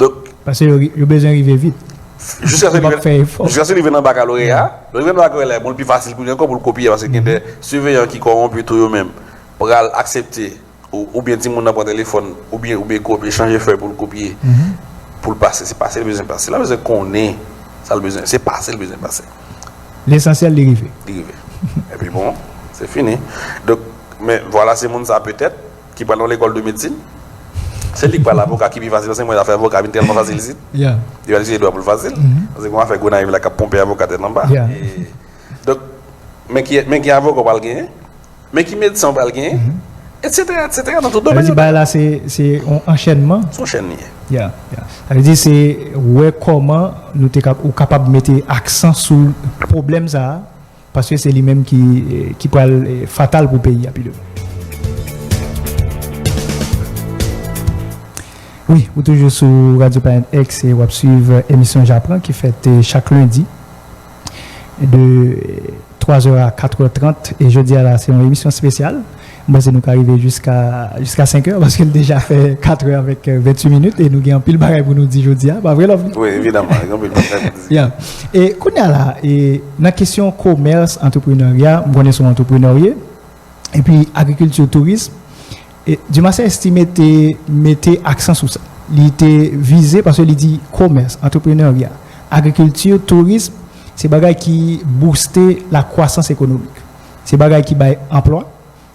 Donk, paske yo, yo bezwen rive vit. Jiskaske li rive, jiskaske li rive nan bakaloreya. Lè li rive nan bakaloreya, bon, li pi fasil pou li ankò pou l kopye, paske gen de siveyan ki kòwonpi tou yo menm pral aksepte ou, oubyen timoun nan pran telefòn, oubyen, oubyen kopye, chanje fèy pou l kopye, pou l pase. Se pase l bezwen pase. L pa bezwen konnen sa l bezwen, se pase l bezwen pase. Lesansyèl, li rive. Li rive. Epi bon, se fini. Donk, men vwala, se moun sa petèt ki pral nan lekòl de medsin. Se li k pral avoka ki pi fasil, paske mwen zafè avoka vin tèlman fasil isit. Li pral itilize dwa pou l fasil. Paske gen yon afè Gonayiv la k ap ponpe avoka tèt anba. E, donk, men ki, men ki avoka w pral genyen? Men ki medsen w pral genyen, etsetera, etsetera, nan tout domèn yo. Sa vle di bagay la se, se yon anchènman. Se yon chèn li ye. Ya, ya. Sa vle di se wè kòman nou te kap-, ou kapab mete aksan sou pwoblèm sa a, paske se li menm ki, ki pral, eh, fatal pou peyi a pi devan. Wi, ou toujou sou Radio Planet X e w ap swiv emisyon J'apprends ki fèt, eh, chak lendi de twa zè a kat è trant, e jodi a la, se yon emisyon espesyal. Mwen panse nou ka rive jiska, jiska senk è, paske l deja fè kat è avèk, eh, venntuit minit, e nou gen anpil bagay pou nou di jodi a. Pa vre, Lovely? Wi, evidaman, gen anpil bagay pou di. Ya. E kounye a la, e nan kesyon komès, antreprenarya, m konnen se yon antreprenè w ye, epi agrikilti, touris, e Dumarsais Estimé te mete aksan sou sa. Li te vize, paske li di komès, antreprenarya, agrikilti, touris, se bagay ki bouste lakwasans ekonomik. Se bagay ki bay anplwa,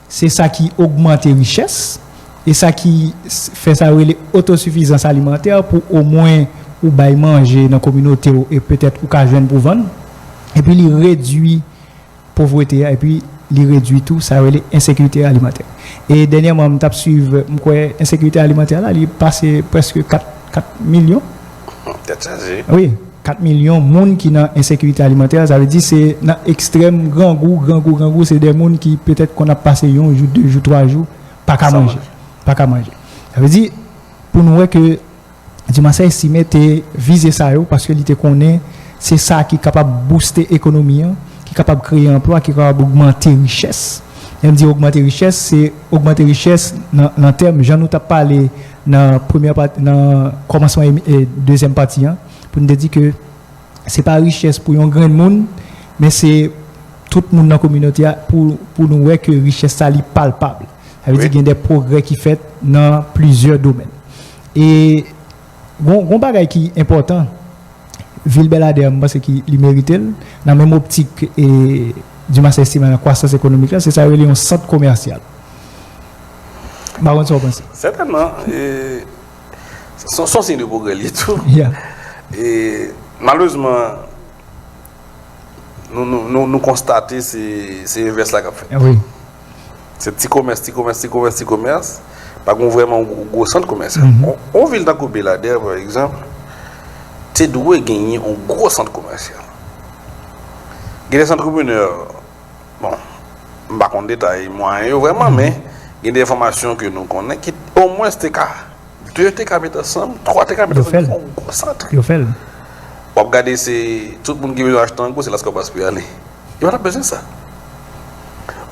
se sa ki ogmante richès, e sa ki s-, fè sa yo rele otosifizans alimantè pou omwen ou bay manje nan kominote w e petèt ou ka jwenn pou vann. Epi li redui povrete a, epi li redui tou sa yo rele ensekirite alimantè. E dènyèman, m t ap swiv, m kwè ensekirite alimantè la, li pase prèske kat, kat milyon. Tèt chaje. Wi, kat milyon moun ki nan ensekirite alimantè, sa vle di se nan ekstrèm grangou, grangou, grangou, se de moun ki petèt konn ap pase yon jou, de jou, twa jou, pa ka manje. Pa ka manje. Sa vle di, pou nou wè ke Dumarsais Estimé te vize sa yo, paske li te konnen se sa ki kapab bouste ekonomi an, ki kapab kreye anplwa, ki kapab ogmante richès. Lè m di ogmante richès, se ogmante richès nan, nan tèm, jan nou t ap pale nan premyè pati, nan kòmansman emi-, e, dezyèm pati an, pou n te di ke se pa richès pou yon grenn moun, men se tout moun nan kominote a pou, pou nou wè ke richès sa li palpab. Sa vle di gen de pwogrè ki fèt nan plizyè domèn. E gon, gon bagay ki enpòtan, vil Bèladè, m panse ki li merite l, nan menm optik e Dumarsais Estimé nan kwasans ekonomik la, se sa yo rele yon sant komèsyal. M pa konn sa w panse. Sètènman, e, se, se yon siy de pwogrè li ye tou. E, malerezman, nou, nou, nou, nou konstate se, se envès la k ap fèt. Wi. Se ti komès, ti komès, ti komès, ti komès. Pa gen vrèman yon gwo, gwo sant komèsyal. On, on vil tankou Bèladè, pa egzanp, te dwe genyen yon gwo sant komèsyal. Gen de antreprenè, bon, m pa konn detay mwayen yo vrèman, men gen de enfòmasyon ke nou konnen ki omwens te ka, de te ka met ansanm, twa te ka met ansanm, fè yon gwo sant. Yo fè l. W ap gade se tout moun ki bezwen achte an gwo, se Las Copas pou y ale. Yo pa t ap bezwen sa.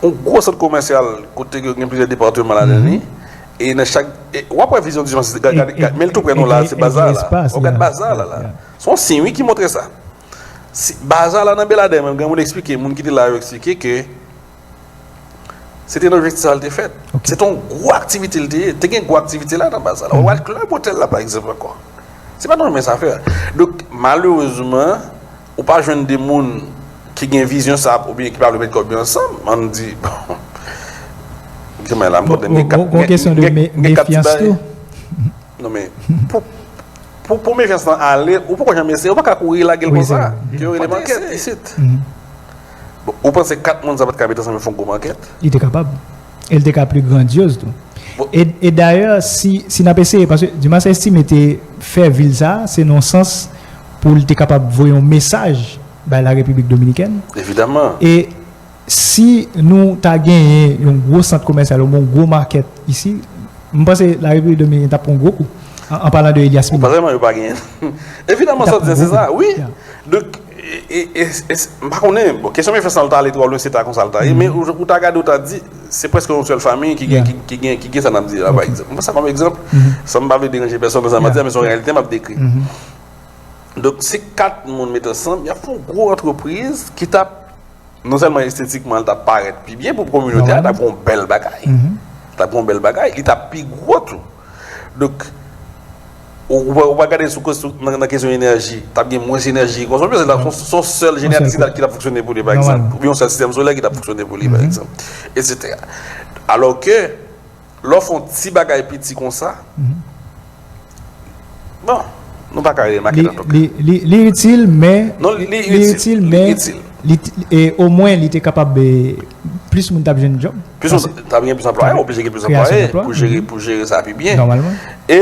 Yon gwo sant komèsyal kote yo gen plizyè depatman ladan li. E nan chak, e, w ap wè vizyon di jan se, gade, gade, men l tou prè nou la, se Bazar la. W ap gade Bazar la, la. Se yon siy, wi, ki montre sa. Si, Bazar la nan Bèladè, menm, gen moun eksplike, moun ki te la yo eksplike ke se te nan objektif sa l te fèt. Se te yon gwo aktivite l te ye. Te gen gwo aktivite la nan Bazar la. W ap wè klèb otèl la, pa egzanp, ankò. Se pa nan menm afè a. Donk, malerezman, ou pa jwenn de moun ki gen vizyon sa oubyen ki pa vle met kòb yo ansanm, ann di, bon, Jan m la, m konnen m gen kat, m gen, m gen, m gen kat ti bagay. Non, men, pou, pou, pou mefyans lan ale, ou poko janm eseye, ou pa ka kouri lage l konsa. Ke yo rele m ankèt isit. Bon, ou panse kat moun sa pa t ka met ansanm yo fè yon gwo makèt? Li te kapab. E l te ka pli grandyoz tou. E, e dayè, si, si n ap eseye, paske Dumas Estimé te fè vil sa, se nan sans pou l te kapab voye yon mesaj bay la Repiblik Dominikèn. Evidaman. E si nou ta genyen yon gwo sant komèsyal oubyen yon gwo makèt isi, m panse la Repiblik Dominikèn t ap pran yon gwo kou. An, an palan de Elias Mignon. Ou pa vrèman, yo pa genyen. Evidaman, sa w di se sa, wi. Donk, e, e, e, e, m pa konnen, bon, kesyon mefyans lan, l ta ale twò lwen, se ta konsa l ta ye, men ou, ou ta gade, ou ta di, se prèske yon sèl fanmi ki gen, ki, ki gen, ki gen sa n ap di la, pa egzanp. M pran sa kòm egzanp, san m pa vle deranje pèsonn nan sa m ap di a, men se yon reyalite m ap dekri. Donk, si kat moun met ansanm, y ap fè yon gwo antrepriz ki t ap, non sèlman estetikman, li t ap parèt pi byen pou kominote a, li t ap gen yon bèl bagay. Li t ap gen yon bèl bagay, li t ap pi gwo tou. Donk, ou, ou, ou pa gade sou, sou, nan, nan kesyon enèji, t ap gen mwens enèji ki konsome, se ta, se yon sèl jeneratris ki t ap fonksyone pou li, pa egzanp, oubyen yon sèl sistèm solè ki t ap fonksyone pou li, pa egzanp, etsetera. Alò ke, lè w fè yon ti bagay piti konsa, bon, nou pa ka rele makèt antouka. Li, li, li itil, men. Non, li, li itil, men li, e, omwen, li te kapab, e, plis moun t ap jwenn djòb. Plis moun t ap gen plis anplwaye, oblije gen plis anplwaye pou jere, pou jere sa pi byen. Nòmalman. E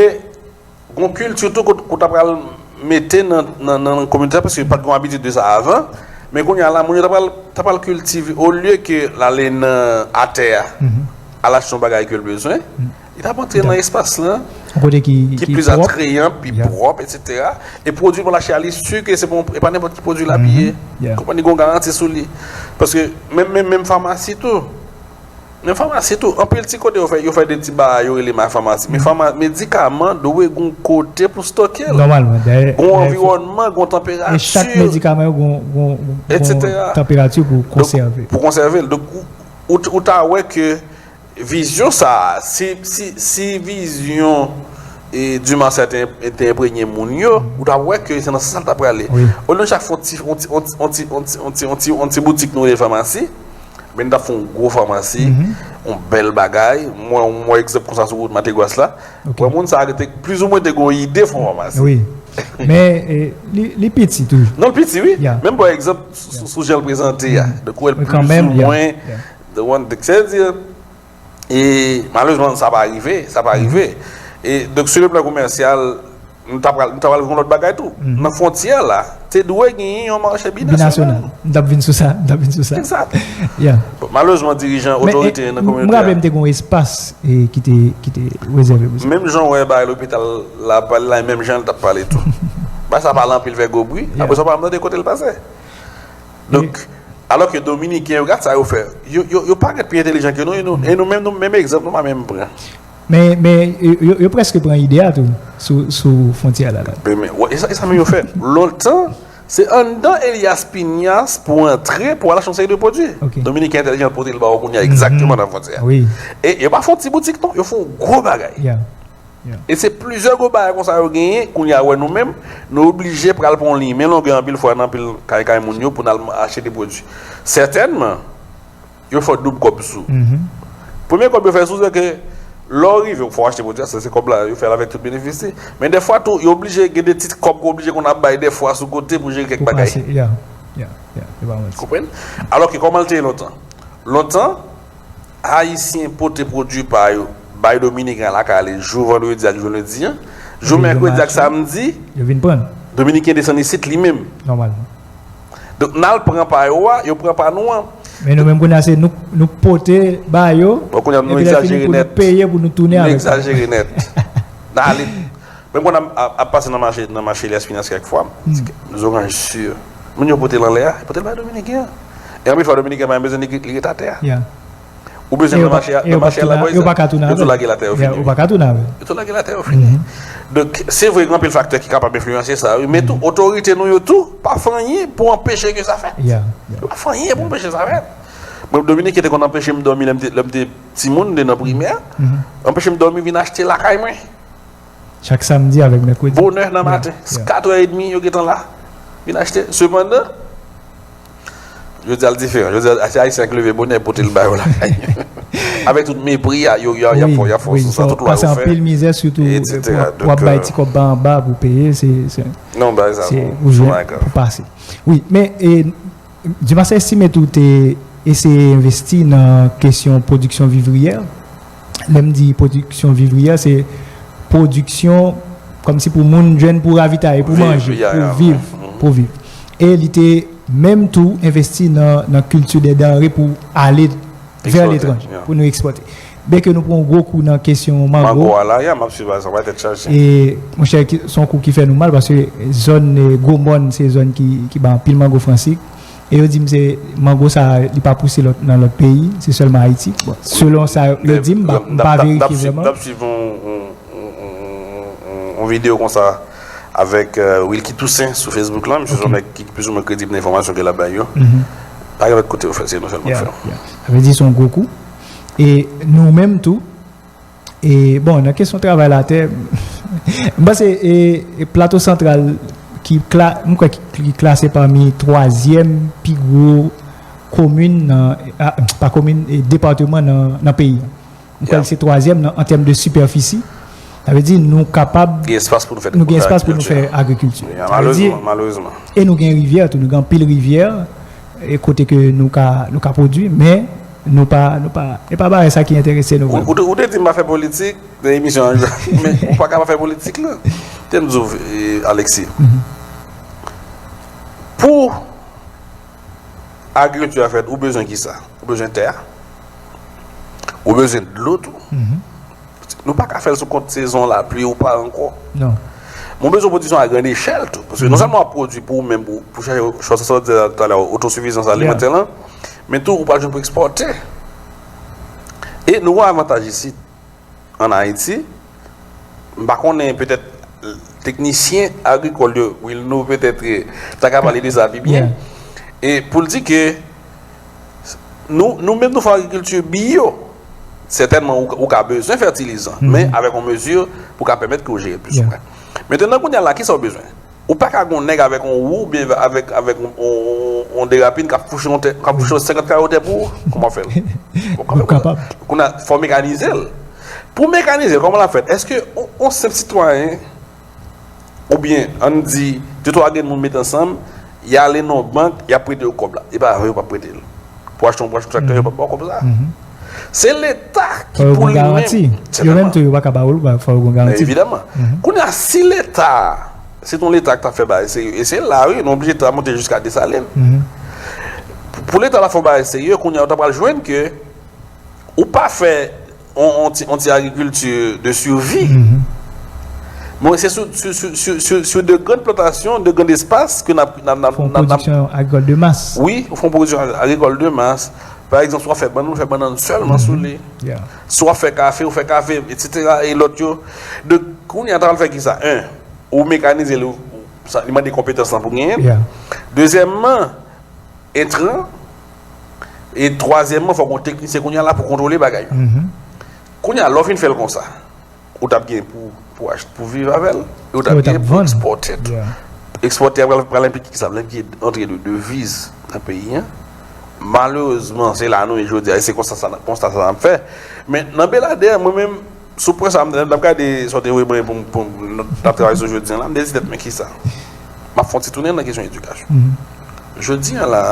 gon kilti tou kote, kote w pral mete nan, nan, nan kominote a, paske pa t gon abitid de sa avan. Men kounye a la, moun yo ta pral, ta pral kiltive, olye ke l ale nan atè a, al achte yon bagay ke l bezwen, li t ap antre nan espas lan, yon kote ki, ki plis atreyan, pi pwòp, etsetera. E pwodui l pral achte a, li si ke se pa, e pa nenpòt ki pwodui l ap ye. Konprann, li gon garanti sou li. Paske menm, menm, menm famasi tou, nan famasi tou, anpil ti kote yo fè, yo fè de ti bagay, yo rele ma-, famasi. Men fama-, medikaman dwe gon kote pou stoke l. Nòmalman, dayè, gon anviwònman, gon tanperati. E chak medikaman yo gon, gon, gon, gon tanperati pou konsève. Pou konsève l. Donk, ou, ou, ou ta wè ke vizyon sa a, si, si, si vizyon, e, Dumarsais te, te enprenye moun yo, ou ta wè ke se nan sans sa l ta prale. Olye chak fwa yon ti, yon ti, yon ti, yon ti, yon ti, yon ti, yon ti, yon ti boutik nou rele famasi, men n t ap fè yon gwo famasi, yon bèl bagay. Mwen, mwen egzanp konsa sou wout Mategwas la. Wè moun sa a te plizoumwen te gen yon ide fè yon famasi. Wi. Men, e, li, li piti toujou. Non, l piti, wi. Men m pran egzanp sou, sou jan l prezante a. Donk, ou wè l plizoumwen, the one, se di, e malerezman, sa pa rive, sa pa rive. E donk, sou le plan komèsyal, nou ta pral, nou ta pral gen yon lòt bagay tou. Nan fwontyè la, te dwe genyen yon mache binasyonal. Binasyonal. M t ap vin sou sa, m t ap vin sou sa. Egzat. Bon, malerezman, dirijan, otorite nan kominote a. M raple m te gen yon espas, e, ki te, ki te rezève pou sa. Menm jan w wè bagay lopital la, pale la, menm jan l t ap pale tou. Bagay sa pale anpil, fè gwo bri. Apre sa, w pa janm tande kote l pase. Donk, alò ke Dominiken yo, gad sa yo fè. Yo, yo, yo parèt pi entèlijan ke nou, e nou, e nou menm, nou menm egzanp, nou pa menm pran. Men, men, yo, yo, yo prèske pran ide a tou, sou, sou fwontyè la, la. Men, men, wè, e sa, e sa menm yo fè. Lontan, se anndan Elias Piñas pou antre, pou al achte yon seri de pwodui. Dominiken entèlijan pote l ba w kounye a, egzakteman nan fwontyè a. E yo pa fè yon ti boutik, non, yo fè yon gwo bagay. E se plizyè gwo bagay konsa yo genyen, kounye a, wè, nou menm, nou oblije pral pran yon liy men longè anpil fwa nan anpil kay, kay moun yo pou n al achte de pwodui. Sètènman, yo fè w doub kòb sou. Premye kòb yo fè sou, se ke lè w rive, fò w achte pwodui a, se, se kòb la, yo fè l avèk tout benefis li. Men dèfwa tou, yo oblije gen de ti kòb ke w oblije konn ap bay dèfwa sou kote pou jere kèk bagay. Konprann? Alò ke kòman l te ye lontan? Lontan, Ayisyen pote pwodui pa yo bay Dominiken lakay li jou vandredi ak jou lendi an. Jou mèkredi ak samdi, Dominiken desann isit li menm. Nòmalman. Donk, n al pran pa yo a, yo pran pa nou an. Men nou menm kounye a, se nou, nou pote ba yo, epi lè fini pou nou peye pou nou tounen avèk yo. Nou egzajere nèt. N ale. Menm konn ap, ap, ap pase nan mache, nan mache Elias Piñas kèk fwa, zoranj si. Moun yo pote l anlè a, pote l bay Dominiken an. E anpil fwa, Dominiken pa menm bezwen li, li ret atè a. Ou bezwen nan mache a, nan mache a, la, yo tou lage l atè, yo fini. Ou pa ka tounen avè l. Yo tou lage l atè, yo fini. Donk, se vre, gen anpil faktè ki kapab enfliyanse sa, wi, men tou, otorite nou yo tou pa fè anyen pou anpeche ke sa fèt. Yo pa fè anyen pou anpeche sa fèt. Mwen, Dominiken te konn anpeche m dòmi lè m te, lè m te timoun, m te nan primè, anpeche m dòmi, vin achte lakay mwen. Chak samdi avèk mèkredi. Bonè nan maten, katrè edmi, yo gentan la. Vin achte. Sepandan, jodi a l diferan. Jodi a, se Ayisyen k leve bonè, pote l ba yo lakay yo. Avèk tout mepri a, yo, yo, y ap fè, y ap fè sou sa, tout lwa yo fè, anpil mizè, sitou pou ap bay ti kòb ba anba pou peye, se, se, non, bagay sa, se pou jwe, pou pase. Wi, men, e, Dimas Estime tou te eseye envesti nan kesyon pwodiksyon vivriyè. Lè m di pwodiksyon vivriyè, se pwodiksyon kòmsi pou moun jwenn pou ravitaye, pou manje, pou viv, pou viv. E li te menm tou envesti nan, nan kilti de danre pou ale vè letranje, pou nou ekspòte. Byenke nou pran yon gwo kou nan kesyon mango. Mango a la, ya, m ap swiv sa, bay tèt chaje. E, monchè, se yon kou ki fè nou mal, paske zòn, e, Gwo Mòn, se zòn ki, ki bay anpil mango fransik. E yo di m se mango sa, li pa pouse lòt, nan lòt peyi, se sèlman Ayiti. Bon, selon sa yo di m, m pa verifye vrèman. M ap swiv yon, yon, yon, yon, yon videyo konsa avèk, euh, Wilky Toussaint sou Facebook la. Misye se yon nèg ki plizoumwen kredib nan enfòmasyon ke l ap bay yo. Pa gen lòt kote yo fè l, se nou sèlman k fè l. Sa vle di se yon gwo kou. E nou menm tou, e bon, nan kesyon travay latè, m panse e, e Plato Santral ki kla, m kwè ki, ki klase pami twazyèm pi gwo komin nan, a, pa komin, e depatman nan, nan peyi a. M kwè se twazyèm nan, an tèm de sipèfisi. Sa vle di nou kapab, nou gen espas pou nou fè agrikilti. Sa vle di, e nou gen rivyè tou, nou gen anpil rivyè, e kote ke nou ka, nou ka pwodui, men nou pa, nou pa, e pa bagay sa ki enterese nou vrèman. Ou te di m pa fè politik nan emisyon an, men ou pa ka pa fè politik la. Te m di w, e, Alexis, pou agrikilti a fèt, ou bezwen ki sa? Ou bezwen tè a? Ou bezwen dlo tou? Nou pa ka fè l sou kont sezon lapli ou pa ankò. Non. Men w bezwen pwodiksyon a grann echèl tou. Paske non sèlman w ap pwodui pou ou menm, pou, pou chache, sa w di talè, otosifizans alimantè lan, men tou ou pral jwenn pou ekspòte. E nou gen avantaj isit, ann Ayiti, m pa konnen, petèt teknisyen agrikòl yo, Wilno petèt, eh, ta ka pale de sa pi byen. E pou l di ke nou, nou menm nou fè agrikilti biyo, sètènman ou, ou ka bezwen fètilizan, men avèk yon mezi pou ka pèmèt ke w jere plis ou pran. Mentnan, kounye a la, kisa w bezwen? Ou pa ka gen yon nèg avèk yon wou oubyen avèk, avèk yon, yon, yon, yon derapin k ap fouche yon tè, k ap fouche yon senkant kawo tè pou ou? Kòman w fè l? Ou kapab. Kounye a, fò w mekanize l. Pou w mekanize l, kòman l ap fèt? Èske yon, yon senp sitwayen, oubyen, ann di, de twa grenn moun met ansanm, y ale nan yon bank, y ap prete yo kòb la? E pa vre, yo p ap prete l. Pou achte yon, pou achte yon traktè, yo p ap ba w kòb sa. Se Leta ki pou li menm. Fò yo gen garanti. Yo menm tou, yo pa ka ba w l, fò yo gen garanti. Evidaman. Kounye a, si Leta, se t on Leta ki ta fè bagay serye, e se la, wi, nou oblije ta monte jiska Desalin. Pou, pou Leta ta fè yon bagay serye, kounye a, ou ta pral jwenn ke ou pa fè on, on ti, on ti agrikilti de survie. Men se sou, sou, sou, sou, sou, sou de grann plantasyon, de grann espas ke n ap, n ap, n ap, n ap, n ap. Fè yon pwodiksyon agrikòl de mas. Wi, ou fè yon pwodiksyon agrikòl de mas. Pa egzanp, si w ap fè bannann, ou fè bannann sèlman sou li. Si w ap fè kafe, ou fè kafe, etsetera, e lòt yo. Donk, kounye a, ta pral fè ki sa? En, ou mekanize l, ou, sa, li mande konpetans lan pou genyen l. Dezyèmman, entran. E twazyèmman, fòk yon teknisyen kounye a la pou kontwole bagay yo. Kounye a, lè w fin fè l konsa, ou t ap gen pou, pou achte, pou viv avè l, e ou t ap gen pou ekspòte tou. Ekspòte a pral, pral enplike ki sa? Pral enplike antre de deviz nan peyi a. Malerezman, se la nou ye jodi a, e se konsta sa, konsta sa n ap fè. Men, nan Beladè, mwen menm, sou pwen sa, m, m t ap gade sa w te voye mwen pou, pou n ap travay sou jodi a la, m te di tèt mwen kisa? M ap fè yon ti tounen nan kesyon edikasyon. Jodi a la,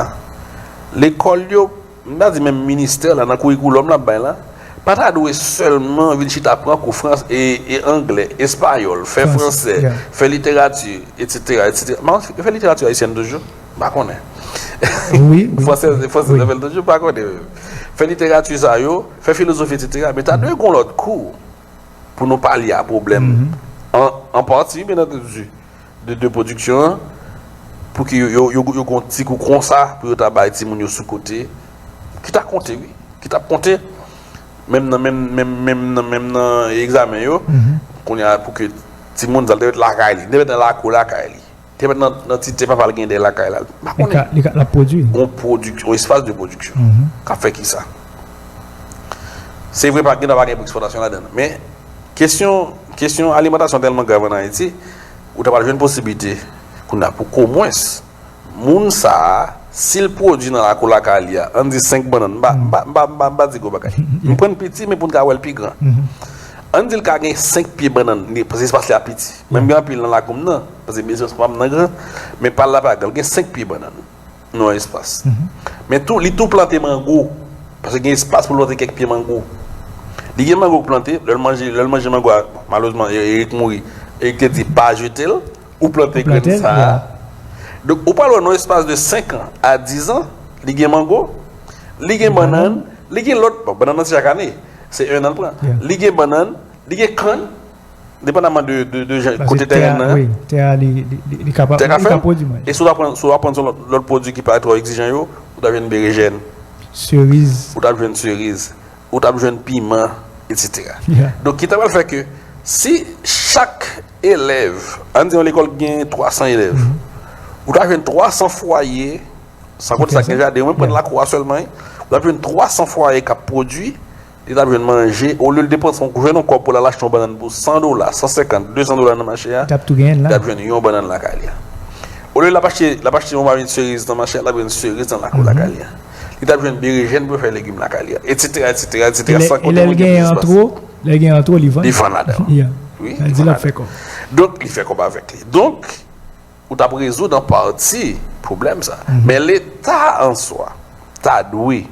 lekòl yo, m ta di menm ministè la, nan kourikoulòm l ap bay la, pa ta dwe sèlman vin chita pran kou frans-, e, e anglè, espayòl, fè fransè, fè literati, etsetera, etsetera. Yo fè literati ayisyèn toujou? M pa konnen. Wi, wi. Fransè, fransè yo fè l toujou? M pa konnen menm. Fè literati sa yo, fè filozofi, etsetera. Men ta dwe gen yon lòt kou pou nou pale a pwoblèm, an, an pati, byen antandi, de, de pwodiksyon an, pou ke yo, yo, yo, yo gen yon ti kou konsa, pou yo ta bay timoun yo sou kote, ki ta konte, wi, ki t ap konte, menm nan, menm, menm, menm nan, menm nan egzamen yo, kounye a, pou ke timoun sa, l te mèt lakay li, li te mèt nan lakou lakay li. Te mèt nan, nan ti tè papa l gen dèyè lakay la. M pa konnen. Li ka, li ka, l ap pwodui. Yon pwodik-, yon espas de pwodiksyon. K ap fè kisa? Se vre, pa, gen dwa pa gen pou ekspòtasyon ladan l. Men, kesyon, kesyon alimantasyon tèlman grav ann Ayiti, ou ta pral jwenn posiblite, kounye a, pou omwens, moun sa a, Si l pwodui nan lakou lakay li a, ann di senk bannann, m pa, m pa, m pa, m pa, m pa di gwo bagay. M pran piti, men pou n ka wè l pi gran. Ann di l ka gen senk pye bannann, li, paske espas li a piti. Men m gen anpil nan lakou m nan, paske espas pa m nan gran, men pa l la pa gran, l gen senk pye bannann nan yon espas. Men tou, li tou plante mango, paske gen espas pou l plante kèk pye mango. Li gen mango k plante, lè l manje, lè l manje mango a, malerezman, Erik mouri. Erik te di, pa jete l, ou plante grenn sa a. Donk, ou pral wè nan espas de senk an a diz an, li gen mango, li gen bannann, li gen lòt, bon, bannann nan se chak ane, se en an l pran. Li gen bannann, li gen kann, depandaman de, de, de jan, kote teren nan. Wi, tè a, li, li, li, li kapab, li ka pwodui manje. E si w ta pran, si w ta pran sou lòt, lòt pwodui ki pa twò egzijan yo, ou ta jwenn berejèn. Seriz. Ou ta jwenn seriz. Ou ta jwenn piman, etsetera. Donk, ki ta pral fè ke si chak elèv, ann di yon lekòl ki gen twa san elèv, ou ta jwenn twa san fwaye, san konte sa k gen jaden, ou menm pran lakou a sèlman, wi, ou ta jwenn twa san fwaye k ap pwodui, li t ap jwenn manje, olye l depanse, jwenn yon kòb pou l al achte yon bannann pou san dola, san senkant, de san dola nan mache a, li t ap tou genyen l la. Li t ap jwenn yon bannann lakay li a. Olye l ap achte, l ap achte yon pami seriz nan mache a, l ap jwenn seriz nan lakou lakay li a. Li t ap jwenn berejèn pou l fè legim lakay li a, etsetera, etsetera, etsetera, san konte moun ki ap jwenn espas. Lè l genyen an twò, li vann. Li vann ladan l. Wi, li vann ladan l. Donk, li fè kòb avèk li. Donk, ou t ap rezoud an pati pwoblèm sa. Men Leta an swa ta dwe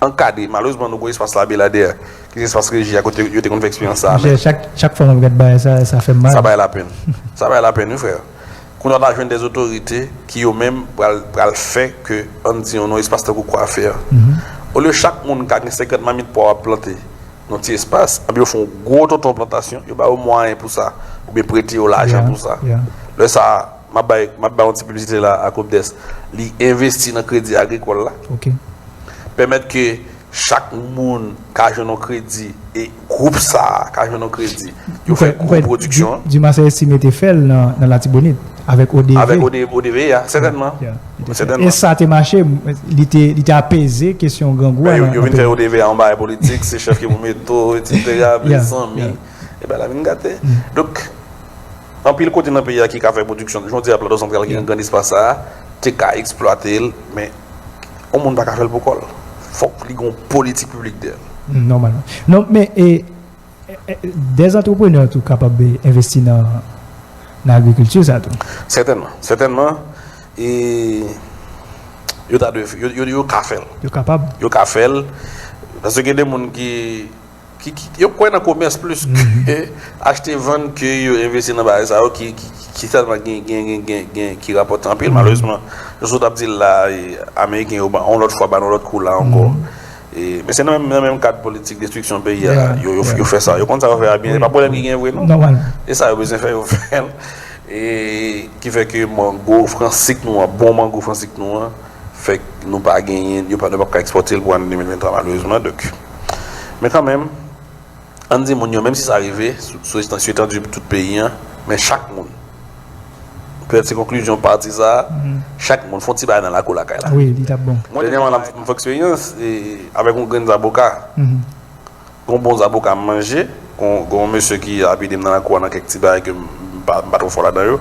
ankadre. Malerezman, nou gen espas la Beladè, ki se espas reji a kote yo te konn fè eksperyans sa a. Monchè, chak, chak fwa m ap gad bagay sa, sa fè m mal. Sa bay lapenn. Sa bay lapenn, wi, frè. Kounye a, w ta jwenn de otorite ki yo menm pral, pral fè ke, ann di, yon espas tankou kwafè. Olye chak moun ka gen senkant mamit pwa w ap plante nan ti espas, anpi yo fè yon gwo tonton plantasyon, yo ba yo mwayen pou sa, oubyen prete yo lajan pou sa. Lè sa a, m ap bay, m ap bay yon ti piblisite la a Copdes, li envesti nan kredi agrikòl la. Pèmèt ke chak moun ka jwenn yon kredi, e gwoup sa a ka jwenn yon kredi. Yo fè gwo pwodiksyon. Dumas Estime te fè l nan, nan Latibonit, avèk O D V. Avèk O D V a, sètènman. Sètènman. E sa te mache, li te, li te apeze kesyon grangou a nan peyi. Yo vin fè O D V a yon bagay politik, se chèf ki pou mete w, etsetera, mezanmi. E bagay la vin gate. Donk, anpil kote nan peyi a ki ka fè pwodiksyon, jodi a Plato Santral ki gen grann espas sa a, te ka eksplwate l, men yon moun pa ka fè l pou kò l. Fòk li gen yon politik piblik dèyè l. Nòmalman. Non, men, e, e, e, dè antreprenè tou kapab, e, envesti nan, nan agrikilti sa tou. Sètènman, sètènman. E yo ta dwe, yo, yo, yo ka fè l. Yo kapab. Yo ka fè l. Paske gen de moun ki, ki, ki, yo kwè nan komès plis ke achte vann, ke yo envesti nan bagay sa yo ki, ki, ki, ki tèlman gen, gen, gen, gen, gen, ki rapòte anpil, malerezman. Jan w t ap di l la, e, Ameriken yo, ba, yon lòt fwa, ba nou lòt kou la ankò. E, men se nan menm, nan menm kad politik destriksyon peyi a, yo, yo, yo fè sa. Yo konn sa yo fè a byen. E pa pwoblèm ki gen vre, non. Nòmalman. E sa yo bezwen fè, yo fè l. E ki fè ke mango fransik nou an, bon mango fransik nou an, fè k nou pa genyen, yo pa, nou p ap ka ekspòte l pou ane de mil venntwa, malerezman. Donk, men kanmenm, ann di moun yo, menm si sa rive, sou, sou, sou etandi tout peyi an, men chak moun, petèt se konklizyon pati sa a, chak moun fè yon ti bagay nan lakou lakay la. Wi, li t ap bon. Mwen, dènyèman, la, m fè eksperyans, e, avèk yon grenn zaboka. Gon bon zaboka m manje, gon, gon mesye ki ap ede m nan lakou a nan kèk ti bagay ke m, m pa, m pa twò fò ladan yo.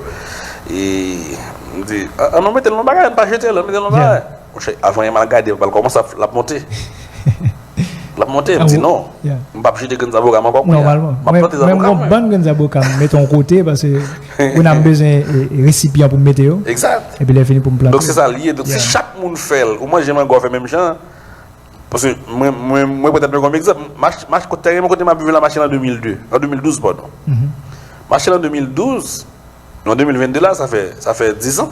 E m di, "An, an nou mete l nan bagay, ann pa jete l, ann mete l nan bagay." Monchè, avan yon m al gade, m pral kòmanse ap, l ap monte. L ap monte, m di, "Non, m p ap jete grenn zaboka m ankò kounye a." M ap plante zaboka mwen. Mwen, mwen, mwen, bann grenn zaboka m mete yon kote, paske kounye a m bezwen, e, e, resipyan pou m mete yo. Egzak. Epi lè fini pou m plante. Donk, se sa l ye. Donk, si chak moun fè l, ou manje mango, w fè menm jan, Paske mwen, mwen, mwen, petèt, mwen, kòm egzanp, mach-, mach-, kote, tèren mwen kote m ap viv la, m achte l an de mil de, an de mil douz, padon. M achte l an de mil douz, an de mil vennde la, sa fè, sa fè diz an.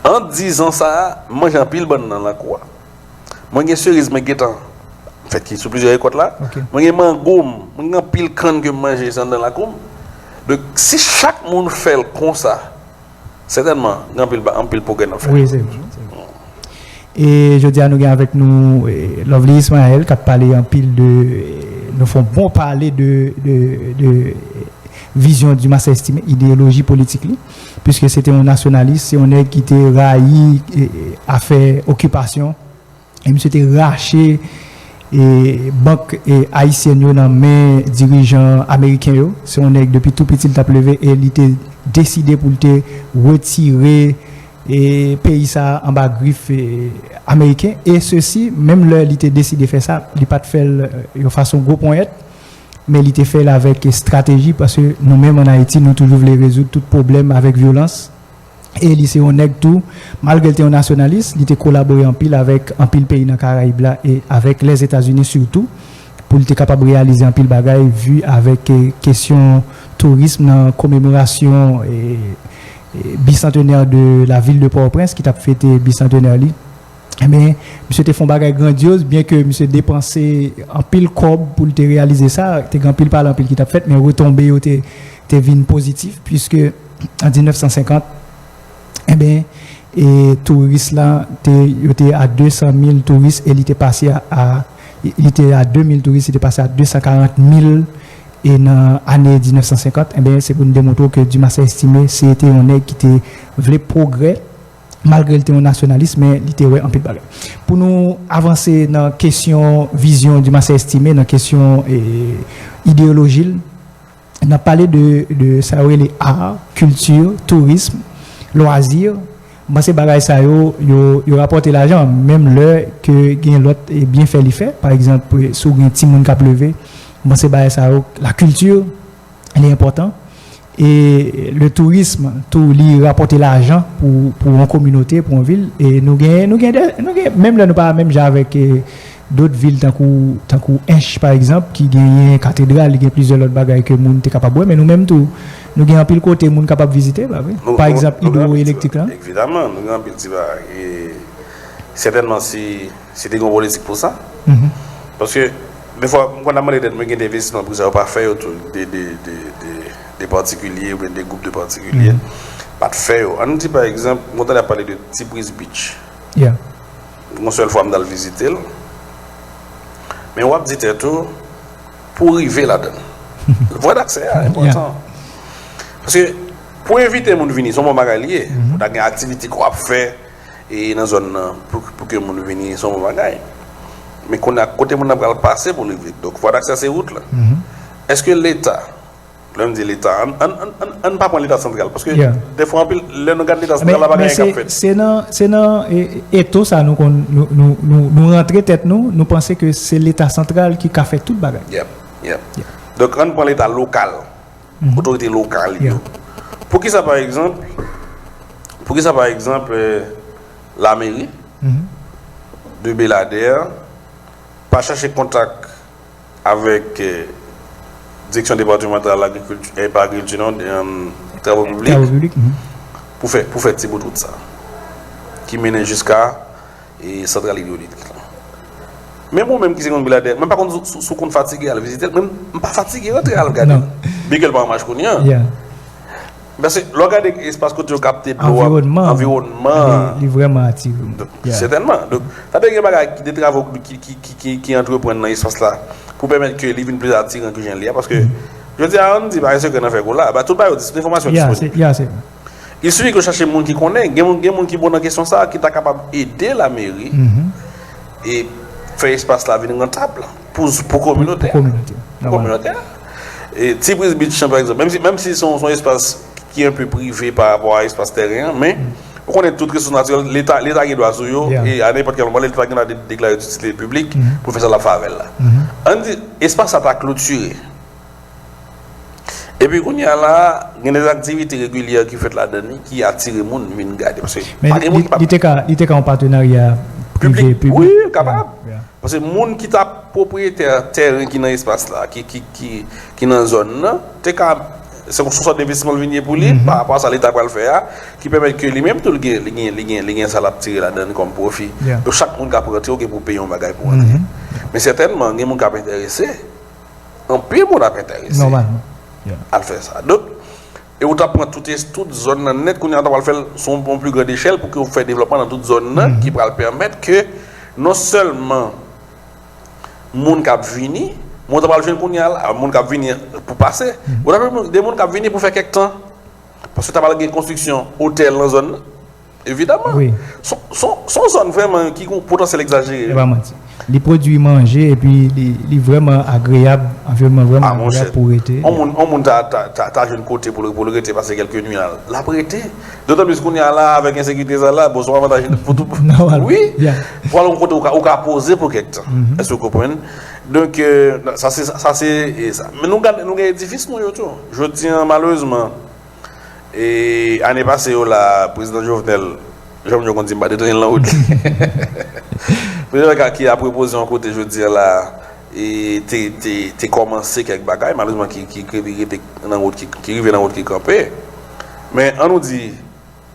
An diz an sa a, m manje anpil bannann nan lakou a. Mwen gen seriz, mwen gentan, fèt ki sou plizyè rekòt la. Mwen gen mango m, mwen gen anpil kann ke m manje, se anndan lakou m. Donk, si chak moun fè l konsa, sètènman, gen anpil ba-, anpil pwogrè n ap fè. Wi, se vre, se vre. E jodi a, nou gen avèk nou, e, Lovely Ismaël, k ap pale anpil de, e, nou fè yon bon pale de, de, de vizyon Dumas Estime, ideyoloji politik li, piske se te yon nasyonalis, se yon nèg ki te rayi, e, e, afè okipasyon. E misye te rache, e, bank, e, ayisyèn yo nan men dirijan ameriken yo. Se yon nèg depi tou piti l t ap leve e li te deside pou l te retire e peyi sa a anba grif e, ameriken. E sesi, menm lè li te deside fè sa, li pa t fè l e, yon fason gwo ponyèt, men li te fè l avèk estrateji, paske nou menm ann Ayiti, nou toujou vle rezoud tout pwoblèm avèk vyolans. E li se yon nèg tou, malgre l te yon nasyonalis, li te kolabore anpil avèk anpil peyi nan Karayib la e avèk Lèzetazini sitou, pou l te kapab reyalize anpil bagay, vi avèk e, kesyon tourism nan komemorasyon e, e, bicentenaire de la ville de Port-au-Prince, ki t ap fete bicentenaire li. Ebyen, misye te fè yon bagay grandyoz, byen ke misye depanse anpil kòb pou l te reyalize sa, te gen anpil pale, anpil ki t ap fèt, men retonbe yo te, te vin pozitif, puiske an diznèf san senkant, ebyen, e touris la, te, yo te a de san mil touris e li te pase a, a, li te a de mil touris, li te pase a de san karant mil e nan ane diznèf san senkant, ebyen, se pou n demontre w ke Dumarsais Estimé, se te yon nèg ki te vle pwogrè, malgre l te yon nasyonalis, men li te wè anpil bagay. Pou nou avanse nan kesyon vizyon Dumarsais Estimé, nan kesyon e, ideyoloji l, n ap pale de, de sa yo rele art, kilti, tourism, lwazi. M panse bagay sa yo, yo, yo rapòte lajan, menm lè ke gen lòt e, byenfè li fè. Pa egzanp, si w gen timoun k ap leve, m panse bagay sa yo, lakilti, li enpòtan. E le tourisme tou, li rapòte lajan pou, pou yon kominote, pou yon vil. E nou gen, nou gen, de, nou gen, menm lè nou pa menm jan avèk e, dòt vil tankou, tankou Ench, pa egzanp, ki genyen katedral, li gen plizyè lòt bagay ke moun te kapab wè, men nou menm tou, nou gen anpil kote moun kapab vizite, pa vre? Pa egzanp, idwoelektrik la. Evidaman, nou gen anpil ti bagay. E sètènman, si, si te gen yon politik pou sa. Paske, defwa, m konn ap mande tèt mwen, gen de envestisman prive yo pa fè yo tou, de, de, de, de, de patikilye oubyen de gwoup de patikilye pa t fè yo. Ann di, pa egzanp, m konn tande ap pale de Ti Breeze Beach. Yon sèl fwa m t al vizite l. Men w ap di tèt ou, pou w rive ladan l. Vwa daksè a enpòtan. Paske pou envite moun vini, se yon bon bagay li ye. Pou ta gen aktivite ke w ap fè e nan zòn nan, pou, pou ke moun vini, se yon bon bagay. Men kounye a, kote moun nan pral pase pou l rive? Donk, vwa daksè a se wout la. Èske Leta, lè m di Leta, ann, ann, ann, ann, ann pa pran Leta santral, paske dèfwa, anpil, lè nou gade Leta santral la, bagay k ap fèt. Se nan, se nan e, eto sa nou konn, nou, nou, nou, nou rantre tèt nou, nou panse ke se Leta santral ki ka fè tout bagay. Yep, yep. Donk, ann pran Leta lokal, otorite lokal yo. Poukisa, pa egzanp, poukisa, pa egzanp, e, lameri de Beladè pa chache kontak avèk e, Direksyon Depatmantal Agrikilti, e, pa agrikilti non, de, e, Travo Piblik, pou fè, pou fè ti bout wout sa ki mennen jiska e, santral idwoelektrik la. Menm ou menm ki se yon Beladè, mwen pa konn si, si, si w konn fatige al vizite l, men m pa fatige rantre al gade l. Byen ke l pa an mach kounye a. Paske lè w gade espas kote yo kapte dlo a, anviwònman, li, li vrèman atire m. Sètènman. Donk, sa te gen bagay ki, de travo ki, ki, ki, ki, ki antreprann nan espas la pou pèmèt ke li vin pli atiran ke jan l ye a. Paske, jodi a, ann di, bagay sekrè nan fè kou la. Ba, tout bagay yo, tout enfòmasyon disponib. Il suffit ke w chache moun ki konnen. Gen moun, gen moun ki bon nan kesyon sa a, ki ta kapab ede lameri e fè espas la vin rantab pou, pou kominote a. Pou kominote a. E Ti Breeze Beach, pa egzanp, menm si, menm si se yon, se yon espas ki enpe prive pa rapò a espas tèren an, men ou konnen tout resous natirèl, Leta, Leta gen dwa sou yo, e a nenpòt kèl moman, Leta gen dwa de-, deklare ditilite piblik pou fè sa l ap fè avè l la. Ann di, espas sa ta klotire. Epi kounye a la, gen de aktivite regilyè ki fèt ladan li, ki atire moun vin gade. Paske pa gen moun ki pa. Men li, li te ka, li te ka yon patenarya prive piblik. Wi, kapab. Paske moun ki ta pwopriyetè tèren ki nan espas la, ki, ki, ki, ki nan zòn nan, te ka, se yon sòt envestisman l vin ye pou li, pa rapò a sa Leta pral fè a, ki pèmèt ke li menm tou li gen, li gen, li gen, li gen sa l ap tire ladan li kòm pwofi. Donk, chak moun k ap rantre, ou gen pou peye yon bagay pou rantre. Men sètènman, gen moun k ap enterese, anpil moun ap enterese al fè sa. Donk, e ou ta pran tout, tout zòn nan nèt, kounye a ou ta pral fè l sou yon pli grand echèl pou ke ou fè devlòpman nan tout zòn nan ki pral pèmèt ke non sèlman moun k ap vini, men ou ta pral jwenn kounye a la, moun k ap vini pou pase, ou ta jwenn de moun k ap vini pou fè kèk tan. Paske ta pral gen konstriksyon otèl nan zòn nan. Evidaman. Se, se, se yon zòn vrèman ki gen yon potansyèl egzajere. E pa manti. Li pwodui manje epi li, li vrèman agreyab, anviwònman vrèman agreyab pou rete. On moun, on moun ta, ta, ta, ta jwenn kote pou l, pou l rete pase kèlke nwi la, l ap rete. Dotan plis kounye a la, avèk ensekirite sa la, bon, se yon avantaj pou tout. Wi. Pou al yon kote ou ka, ou ka poze pou kèk tan. Èske w konprann? Donk, euh, sa se, sa se e sa. Men nou gade, nou gen edifis nou yo tou. Jodi a, malerezman, E ane pase yo la, Prezidan Jovenel, jan moun yo konn di m pa te tande l nan wout li. Prezidan Jovenel ki ap repoze yon kote jodi a la, e te, te, te kòmanse kèk bagay, malerezman ki, ki, ki rete nan wout, ki, ki rive nan wout ki kanpe. Men an nou di,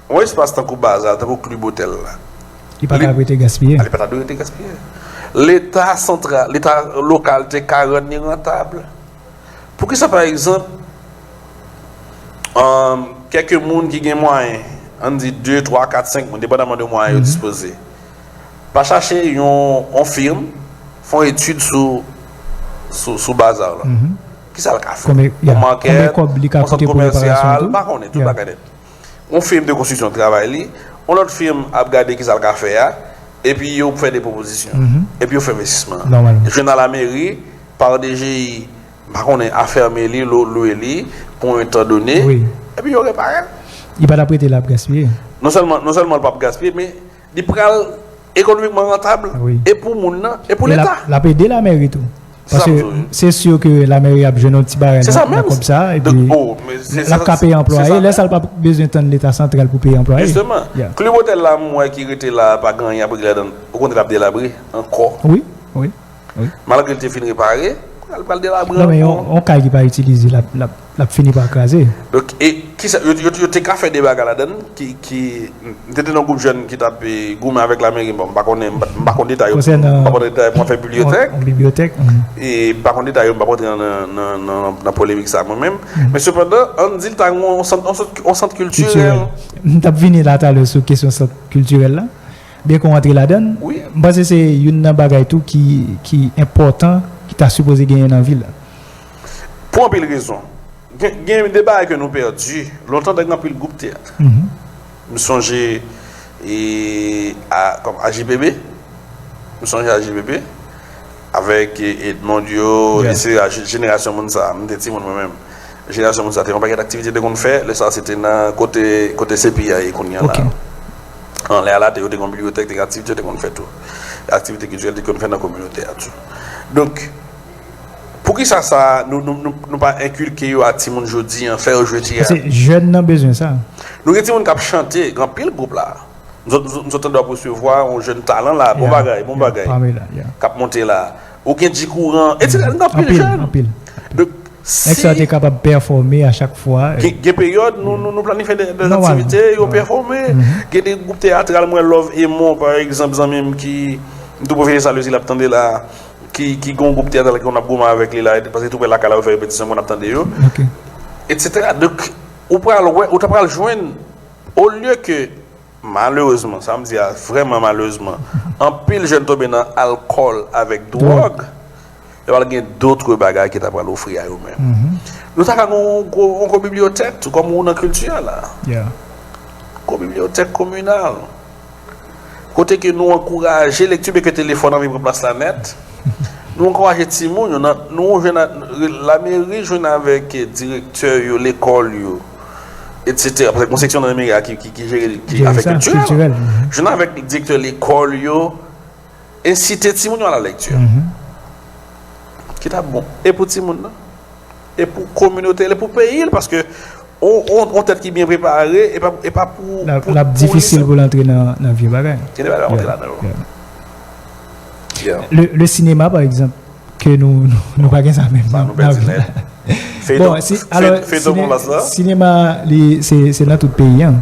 yon espas tankou Bazar, tankou Klib Otèl la. Li pa ta dwe rete gaspiye. Li pa ta dwe rete gaspiye. Leta santral, Leta lokal te ka rann li rantab. Poukisa, pa egzanp, kèk moun ki gen mwayen, ann di de, twa, kat, senk moun, depandaman de mwayen yo dispoze, pa chache yon, yon fim, fè yon etid sou, sou, sou Bazar la? Kisa l ka fè? Yon makèt, yon sant komèsyal, m pa konnen, tout bagay nèt. Yon fim de konstriksyon travay li, yon lòt fim ap gade kisa l ka fè a, epi yo fè de pwopozisyon, epi yo fè envestisman an. Jwenn a lameri, pa DGI, m pa konnen, afèmen li, lwe li pou yon tan done, epi yo repare l. Li pa t ap rete la ap gaspiye. Non sèlman, non sèlman l p ap gaspiye, men li pral ekonomikman rantab e pou moun nan, e pou Leta. L ap ede lameri tou. Paske se si ke lameri ap jwenn yon ti bagay nan kòb sa, epi l ap ka peye anplwaye. Lè sa l p ap bezwen tann Leta santral pou peye anplwaye. Jisteman. Klib Otèl la, m wè ki rete la, pa gen anyen ap regle ladan l. Okontrè, l ap delabre ankò. Wi, wi. Malgre l te fin repare, kounye a l pral delabre ankò. Non, men yon, yon kay ki pa itilize, l ap, l ap, l ap fini pa kraze. Donk, e kisa, yo, yo, yo te ka fè de bagay ladan l ki, ki, m te nan yon gwoup jèn ki t ap, e, goumen avèk lameri, bon, m pa konnen, m pa, m pa konn detay yo, m pa konn detay pou afè bibliyotèk. Yon bibliyotèk. E m pa konn detay yo, m p ap rantre nan, nan, nan, nan polemik sa mwen menm. Men sepandan, ann di l ta gen yon sant, yon sant, yon sant kiltirèl. M t ap vini la talè sou kesyon sant kiltirèl la. Byen ke w antre ladan l, m panse se youn nan bagay tou ki, ki enpòtan, ki ta sipoze genyen nan vil la. Pou anpil rezon. Gen, gen de bagay ke nou pèdi. Lontan, te gen anpil gwoup teyat. M sonje, e, a, kòm A J P B. M sonje A J P B. Avèk, e, Edmond yo, etsetera. Je-, jenerasyon moun sa a. M te timoun mwen menm. Jenerasyon moun sa a te gen yon pakèt aktivite te konn fè. Lè sa a, se te nan kote, kote C P I a ye kounye a la. Anlè a la, te, yo te gen yon bibliyotèk, te gen aktivite yo te konn fè tou. Aktivite kiltirèl te konn fè nan kominote a tou. Donk, poukisa sa, nou, nou, nou, nou pa enkilke yo a timoun jodi an, fè yo jwe teyat? Paske jèn nan bezwen sa. Nou gen timoun k ap chante, gen anpil gwoup la. M sot, m sot, m sot tande w ap resevwa yon jèn talan la, bon bagay, bon bagay. K ap monte la. Ou gen Dji Kouran, etsetera. Gen anpil jèn. Donk, Nèg sa yo te kapab pèfòme a chak fwa. Gen, gen peryòd, nou, nou, nou planifye de, de aktivite, yo pèfòme. Gen de gwoup teyatral, mwen, Love Emon, pa egzanp, zanmi m ki, m tou pwofite salye si l ap tande la, ki, ki gen yon gwoup teyatral ki konn ap goumen avèk li la, paske tou prè lakay la, yo fè repetisyon, konn ap tande yo, etsetera. Donk, ou pral wè, ou ta pral jwenn, olye ke Malerezman, sa m di a, vrèman malerezman, anpil jèn tonbe nan alkòl avèk dwòg, yo pral gen dòt bagay ki ta pral ofri a yo menm. Nou ta ka gen yon gwo, yon gwo bibliyotèk tou, kòm ou nan kilti a la. Gwo bibliyotèk kominal. Kote ke nou ankouraje lekti, byenke telefòn an vin pran plas la nèt. Nou ankouraje timoun yo nan, nou jwenn a, lameri jwenn avèk direktè yo, lekòl yo, etsetera. Paske gon seksyon nan lameri a ki, ki, ki jere, ki afè kiltirèl. Jwenn avèk direktè lekòl yo, ensite timoun yo a la lekti. Ki t ap bon. E pou timoun nan. E pou kominote l, e pou peyi l, paske on, on, on tèt ki byen prepare, e pa, e pa pou, l ap difisil pou l antre nan, nan vye bagay. Gen de bagay antre ladan yo. Le, le sinema, pa egzanp, ke nou, nou, nou pa gen sa menm nan, nan vil la. Bon, si, alò, sinema, li, se, se nan tout peyi an.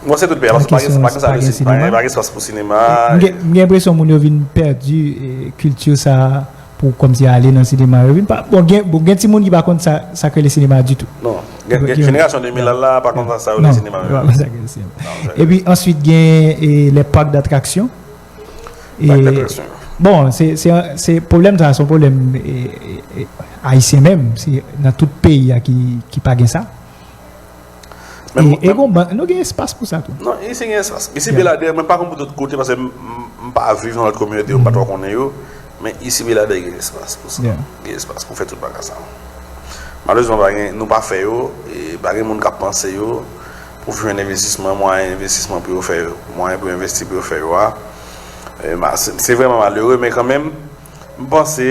Bon, se tout peyi an, paske pa gen, pa gen sa, pa gen espas pou sinema. M gen, m gen enpresyon moun yo vin pèdi, e, kilti sa a. Pou kòmsi ale nan sinema yo vin pa bon gen bon gen timoun ki pa konn sa sa k rele sinema ditou. Non, gen gen jenerasyon de mil la pa konn sa sa yo rele sinema menm. Pa konn sa k rele sinema. Epi answit gen e, les parcs d'attraction. Park d'attraction. Bon, se se se pwoblèm sa se yon pwoblèm e, e, e, ayisyen menm, se nan tout peyi a ki ki pa gen sa. E gon bank, nou gen espas pou sa tou. Non, isi gen espas. Isi Beladè, mwen pa konn pou tout kote, paske m pa viv nan lòt kominote yo, m pa twò konnen yo. Men isi Beladè gen espas pou sa. Gen espas pou fè tout bagay sa. Malerezman, pa gen, nou pa fè yo, e pa gen moun k ap panse yo pou jwenn envestisman, mwayen envestisman pou yo fè yo, mwayen pou yo envesti pou yo fè yo a. E, ma- se se vrèman malere, men kanmenm, m panse,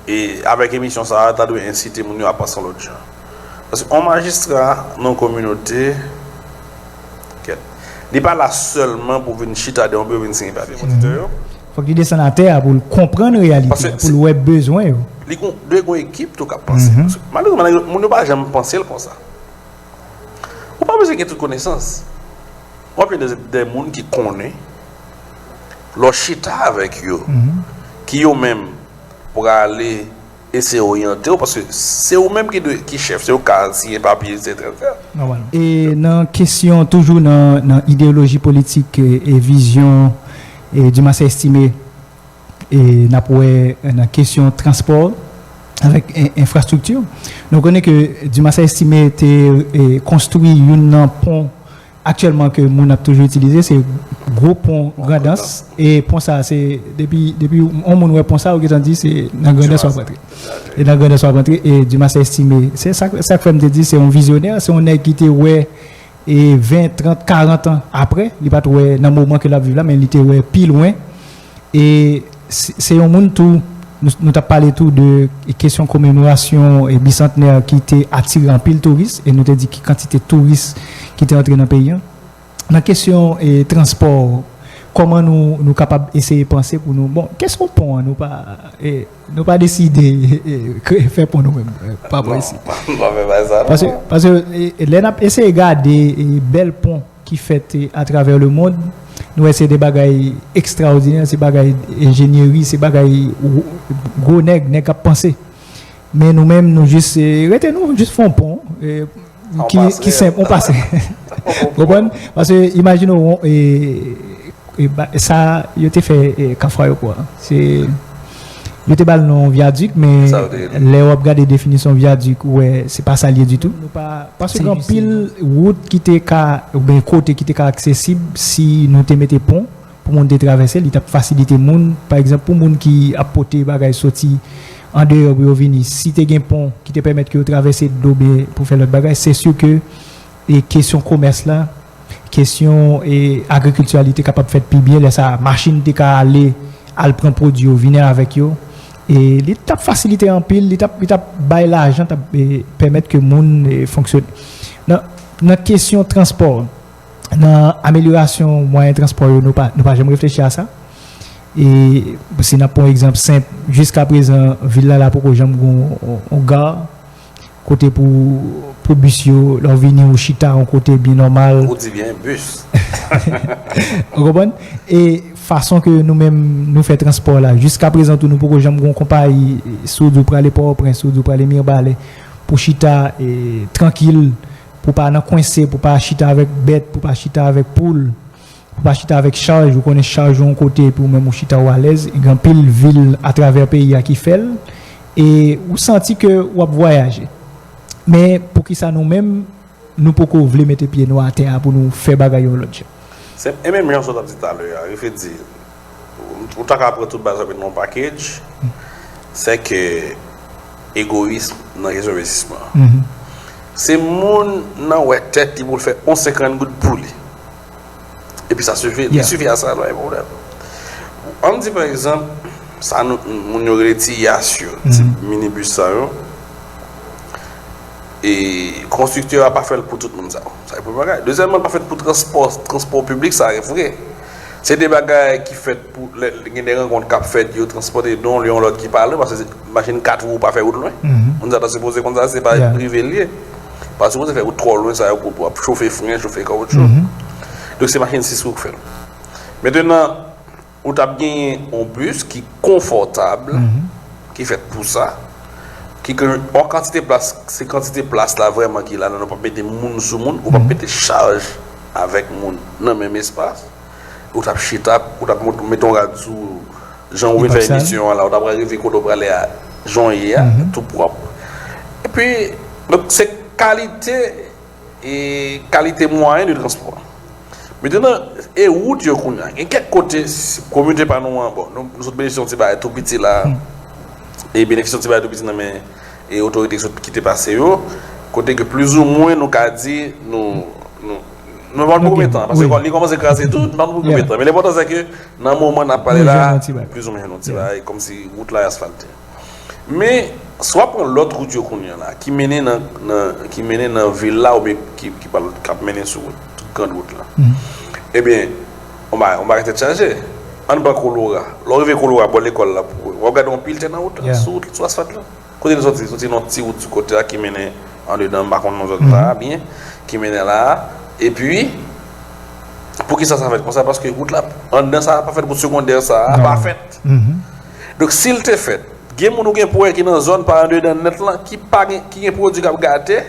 e avèk emisyon sa a, ta dwe ensite moun yo a panse yon lòt jan. Paske yon majistra nan yon kominote, kèt, li pa la sèlman pou vin chita devan pou yo vin siyen papye. Fòk li desann atè a pou l konprann reyalite a, pou l wè bezwen yo. Li gon, dwe gon ekip tou k ap panse. Paske malerezman, moun yo pa janm panse l konsa. Ou pa bezwen gen tout konesans. W ap jwenn de, de moun ki konnen, lè w chita avèk yo, ki yo menm prale eseye oryante w, paske se ou menm ki dwe, ki chèf, se ou ka siyen papye, etsetera. Nòmal. E nan kesyon, toujou nan, nan ideyoloji politik e, e vizyon e Dumarsais Estimé, e n ap wè nan kesyon transpò avèk en- enfrastrikti. Nou konnen ke Dumarsais Estimé te e, konstwi youn nan pon aktyèlman ke moun ap toujou itilize, se gwo pon Grandans. E pon sa, se depi, depi yon moun wè pon sa, ou gentan di se nan Grandans w ap rantre. E nan Grandans w ap rantre, e Dumarsais Estimé. Se sa, sa k fè m te di se yon vizyonè, se yon nèg ki te wè e ven, trant, karant an apre, li pa t wè nan moman ke l ap viv la, men li te wè pi lwen. E se se yon moun tou, nou, nou t ap pale tou de kesyon komemorasyon e bisantnè ki te atire anpil touris, e nou te di ki kantite touris ki te antre nan peyi an. Nan kesyon e transpò, kòman nou, nou kapab eseye panse pou nou, bon, kesyon pon an, nou pa, e, nou pa deside e, e, kre- fè pon nou menm, e, pa bò isi. Paske, paske e, e, lè n ap eseye gade e, bèl pon ki fèt e, atravè lemonn, nou wè se de bagay ekstraòdinè, se bagay enjenyeri, se bagay gwo nèg, nèg k ap panse. Men nou menm, nou jis e, rete nou jis fè yon pon e, ki, ki senp, yon pase. Ou konprann? Paske imajine w, e, e, ba- sa yo te fè e, Kafou Ayewopò a. Se, yo te ba l non vyadik, men lè w ap gade definisyon vyadik, ou wè se pa sa l ye ditou. Nou pa, paske gen anpil wout ki te ka, oubyen kote ki te ka aksesib si nou te mete pon pou moun te travèse, li t ap fasilite moun. Pa egzanp, pou moun ki ap pote bagay soti andeyò pou yo vini, si te gen pon ki te pèmèt ke yo travèse dlo byen pou fè lòt bagay, se si ke e kesyon komès la, kesyon e agrikilti a, li te kapab fèt pi byen. Lè sa a, machin te ka ale, al pran pwodui yo, vini avèk yo. E li t ap fasilite anpil, li t ap, li t ap bay lajan, t ap e, pèmèt ke moun e, fonksyone. Nan, nan kesyon transpò, nan amelyorasyon mwayen transpò yo, nou pa, nou pa janm reflechi a sa. E si n ap pran yon egzanp senp, jiska prezan, vil la la poko janm gen yon, yon, yon gar kote pou, pou bis yo, lè w vini, ou chita yon kote byen nòmal. Ou di byen, bis. Ou konprann? E fason ke nou menm, nou fè transpò la, jiska prezan tou, nou poko janm gen yon konpayi, si w di w prale Pòtoprens, si w di w prale Mibalè, pou chita e, trankil, pou pa nan kwense, pou pa chita avèk bèt, pou pa chita avèk poul, pou pa chita avèk chaj, ou konnen chaj ou yon kote, epi ou menm ou chita ou alèz, gen anpil vil atravè peyi a ki fè l, e ou santi ke w ap vwayaje. Men poukisa nou menm, nou poko vle mete pye nou atè a pou nou fè bagay yon lòt jan? Se, e menm jan sa w t ap di talè a, refleti, ou ta ka pran tout bagay sa met nan yon package, se ke egoyis nan kesyon envestisman an. Se moun nan wè tèt li pou l fè yon senkant goud pou li. Epi sa sifi, li sifi a sa, nou pa gen pwoblèm. Ann di, pa egzanp, sa nou, moun yo rele ti yas yo, ti minibis sa yo. E konstriktè a pa fè l pou tout moun sa yo. Sa se premye bagay. Dezyèmman, l pa fèt pou transpò, transpò piblik sa, vre. Se de bagay ki fèt pou, lè, gen de rankont k ap fèt, yo transpòte de yon lye a yon lòt ki pa lwen, paske se machin kat wou pa fè wout lwen. Moun sa ta sipoze konn sa, se pa prive l ye. Pa sipoze fè wout twò lwen sa yo pou, pou ap chofe fren, chofe kawotchou. Donk se machin sis wou k fè l. Mentenan, ou t ap genyen yon bis ki konfòtab, ki fèt pou sa, ki gen yon kantite plas, se kantite plas la vrèman ki la, non, ou p ap mete moun sou moun, ou p ap mete chaj avèk moun nan menm espas, ou t ap chita, ou t ap mont- mete yon rad sou jan ou vin fè emisyon an la, ou t ap rive kote ou prale a, jan w ye a, tou pwòp. Epi, donk, se kalite e kalite mwayen de transpò. Mentenan, e wout yo kounye a. Gen kèk kote, kominote pa nou an, bon, nou, nou sot benefisye yon ti bagay tou piti la. E benefisye yon ti bagay tou piti nan men e otorite ki sot, ki te pase yo. Kote ke plizoumwen nou ka di, nou, nou, nou pa konn pou konbyen tan, paske li kòmanse kraze tou, nou pa konn pou konbyen tan. Men lenpòtan se ke nan moman n ap pale la, plizoumwen jwenn yon ti bagay, kòmsi wout la asfalte. Men, si w ap pran lòt wout yo kounye a la, ki mennen nan, nan, ki mennen nan vil la, oubyen ki, ki pral, k ap mennen sou wout, gran wout la. Ebyen, on ba, on ba tèt chaje. Ann pran Kolora. Lè w rive Kolora, bò lekòl la, w ap gade yon pil tè nan wout la, sou wout, sou asfalt la. Kote l soti? Soti nan ti wout sou kote a ki mennen andedan, m pa konn non zòn sa a byen, ki mennen la a. Epi, poukisa sa fèt konsa? Paske wout la, anndan sa a pa fèt, wout segondè sa a pa fèt. Donk, si l te fèt, gen moun ou gen pou wè ki nan zòn pa andedan nèt lan, ki pa gen, ki gen pwodui k ap gate,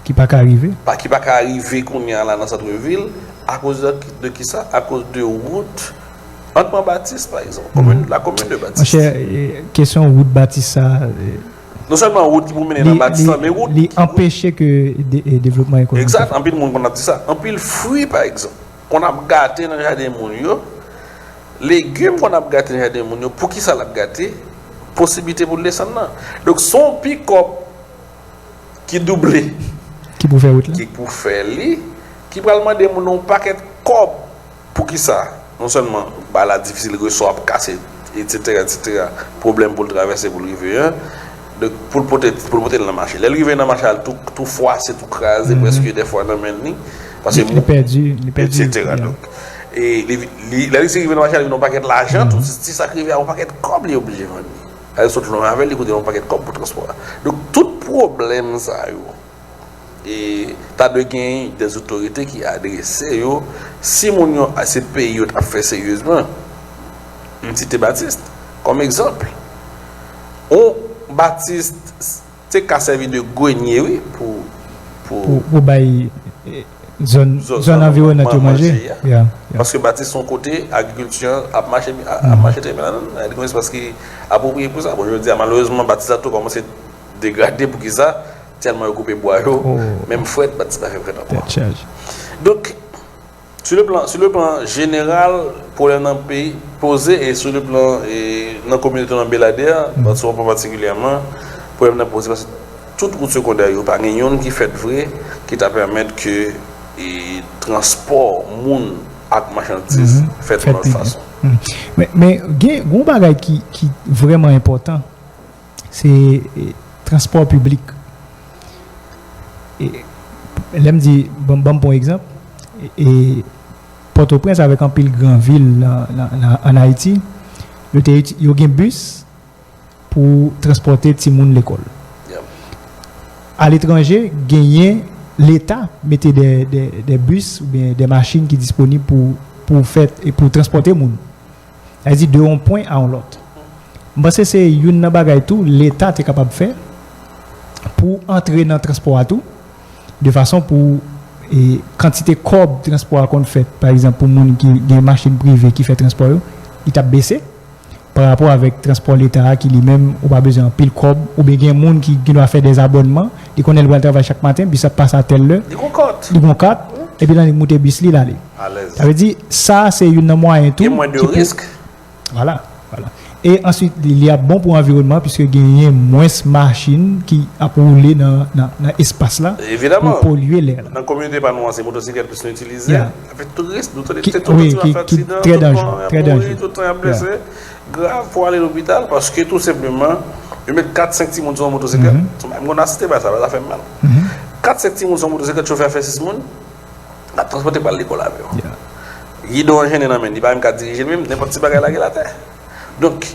ki pa ka rive. Pa, ki pa ka rive kounye a la nan sant vil, akoz de, de kisa? Akoz de wout. Ann pran Batis, pa egzanp. Komin, la komin de Batis. Monchè, e, kesyon wout Batis sa, e, non sèlman wout ki pou mennen nan Batis lan, men wout li anpeche ke de, e, devlopman ekonomik. Egzat, anpil moun konn ap di sa. Anpil fwi, pa egzanp, konn ap gate nan jaden moun yo. Legim konn ap gate nan jaden moun yo. Poukisa l ap gate? Posiblite pou l desann nan. Donk, se yon pikòp ki double, ki pou fè wout la, ki pou fè li, ki pral mande moun yon pakèt kòb. Poukisa? Non sèlman bagay la difisil, resò ap kase, etsetera, etsetera, pwoblèm pou l travèse, pou l rive an. Donk, pou l pote, pou l pote l nan mache. Lè l rive nan mache a, l tou, tou fwase, tou kraze, prèske dèfwa nan men li. Paske li pèdi, li pèdi, etsetera. Donk, e li, li, lè li rive nan mache a, li vin yon pakèt lajan, tou, si, si sa k rive a yon pakèt kòb, li oblije vann li. Sa vle di sot lwen avè l, li koute yon pakèt kòb pou transpò a. Donk, tout pwoblèm sa yo, e, ta dwe gen de otorite ki adrese yo, si moun yo, se peyi yo t ap fè seryezman. M site Batis kòm egzanp. On Batis te ka sèvi de grenye, wi, pou, pou, pou, pou bay, e, zòn, zòn anviwònant yo manje. Paske Batis se yon kote agrikilti an ap mache, ap mache trè byen ladan l. Li gen yon espas ki apwopriye pou sa. Bon, jodi a, malerezman, Batis la tou kòmanse degrade. Poukisa? Tèlman yo koupe bwa yo, menm frèt, Batis pa fè frèt ankò. Donk, sou le plan, sou le plan jeneral, pwoblèm nan peyi poze, e sou le plan, e nan kominote nan Beladè, Batis an patikilyèman, pwoblèm nan poze paske tout wout segondè yo, pa gen youn ki fèt vre, ki ta pèmèt ke, e, transpò moun ak machandiz fèt yon lòt fason. Men, men gen yon bagay ki, ki vrèman enpòtan, se, e, transpò piblik. E, lè m di, ban, ban m pran yon egzanp, e, e, Pòtoprens avèk anpil gran vil nan, nan, nan, ann Ayiti, yo te, yo gen bis pou transpòte timoun lekòl. Aletranje, genyen Leta mete de, de, de bis oubyen de machin ki disponib pou, pou fè, e pou transpòte moun. Sa vle di de yon pwen a yon lòt. M panse se youn nan bagay tou Leta te kapab fè pou antre nan transpò a tou, de fason pou, e, kantite kòb transpò a konn fèt, pa egzanp, pou moun ki gen machin prive ki fè transpò yo, li t ap bese pa rapò avèk transpò Leta a ki li menm ou pa bezwen anpil kòb, oubyen gen moun ki, ki gendwa fè de abònman, li konnen l pral travay chak maten, bis ap pase a tèl lè, li gon kat, li gon kat, epi l annik moute bis li, l ale. Sa vle di, sa se youn nan mwayen tou. Gen mwens de risk. Vwala, vwala. E answit, li, li ap bon pou anviwònman, piske genyen mwens machin ki ap woule nan, nan, nan espas la pou polye lè la. Nan kominote pa nou an, se motosiklèt plis nou itilize. Avèk touris, nou tande tout tan yo ap fè aksidan, tout tan y ap mouri, tout tan y ap blese grav pou ale lopital, paske tou senpleman, yo met kat senk timoun sou yon motosiklèt. M konn asiste bagay sa, bagay sa fè m mal. Kat senk timoun sou yon motosiklèt, chofè a fè sis moun. L ap transpòte pral lekòl avè yo. Gidon an jennen nan men l, li pa menm ka dirije l menm, nenpòt ti bagay lage l atè. Donk,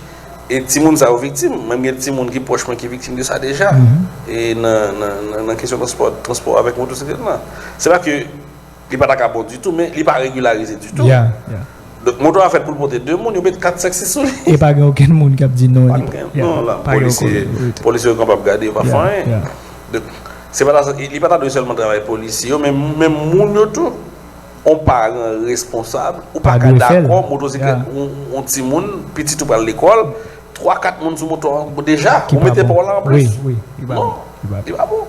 e timoun sa yo viktim, mwen gen timoun ki pwòch mwen ki viktim de sa deja. E nan, nan, nan, nan kesyon transpò, transpò avèk motosiklèt lan. Se pa ke li pa ta ka bon ditou, men li pa regilarize ditou. Donk, moto a fèt pou l pote de moun, yo met kat, senk, sis sou li. E pa gen okenn moun k ap di non. Pa gen, non, la, polisye, polisye yo kapab gade, yo pa fè anyen. Donk, se pa ta, li pa ta dwe sèlman travay polisye yo, men menm moun yo tou. On paran responsab, ou pa ka dakò, motosiklèt, on, on timoun, pitit ou pral lekòl, twa, kat moun sou moto an, deja, ou mete pa w la anplis. Non, li pa bon.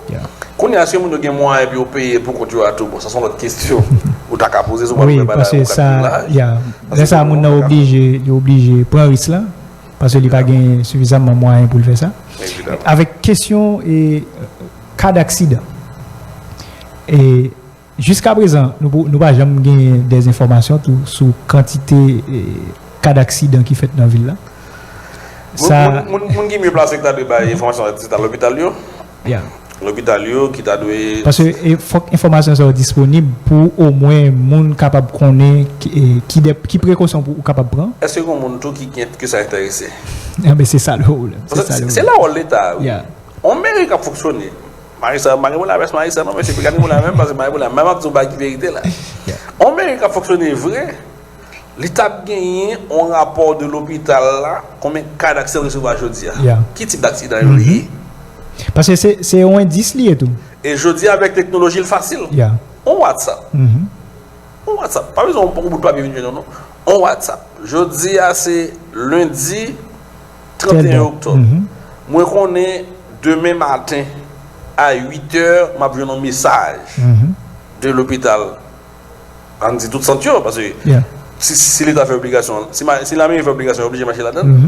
Kounye a, èske moun yo gen mwayen pou yo peye pou kont yo a tou? Bon, sa se yon lòt kesyon. Ou ta ka poze sou pral fè bagay ou ka di la. Lè sa moun nan oblije, li oblije pran risk la, paske li pa gen sifizamman mwayen pou l fè sa. Avèk kesyon e ka daksidan. E jiska prezan, nou, pou- nou pa janm gen dèz enfòmasyon tou sou kantite e, ka daksidan ki fèt nan vil la. Sa, moun, moun, moun ki mye plase ki ta dwe bay enfòmasyon sa, se ta lopital yo. Yeah. Lopital yo ki ta dwe. Paske e, fòk enfòmasyon sa yo disponib pou omwen moun kapab konnen ki, e, ki, de, ki prekosyon pou ou kapab pran. Èske gen moun tou ki gen ke sa enterese? Enben, se sa le pwoblèm. Se sa le pwoblèm. Se la wòl Leta, wi. Yeah. On meri k ap fonksyone. Marisa, m pa gen pwoblèm avèk Marisa, non, mesye, m pa gen pwoblèm menm, paske m pa gen pwoblèm. Menm ap di yon bagay ki verite la. Yeah. On meri k ap fonksyone vre, li t ap genyen yon rapò de lopital la, konbyen ka daksidan l resevwa jodi a. Yeah. Ki tip daksidan yo ye. Paske se, se yon endis li ye tou. E jodi a, avèk teknoloji, l fasil. Yeah. On WhatsApp. On WhatsApp. Pa bezwen yon bout papye vin jwenn ou, non. On WhatsApp. Jodi a, se lendi trannteyen oktòb. Mwen konnen demen maten, a uit è, m ap jwenn yon mesaj de lopital. Ann di tout sant yo, paske si, si Leta fè obligasyon, si, ma- si lameri fè obligasyon, yo oblije mache ladan l,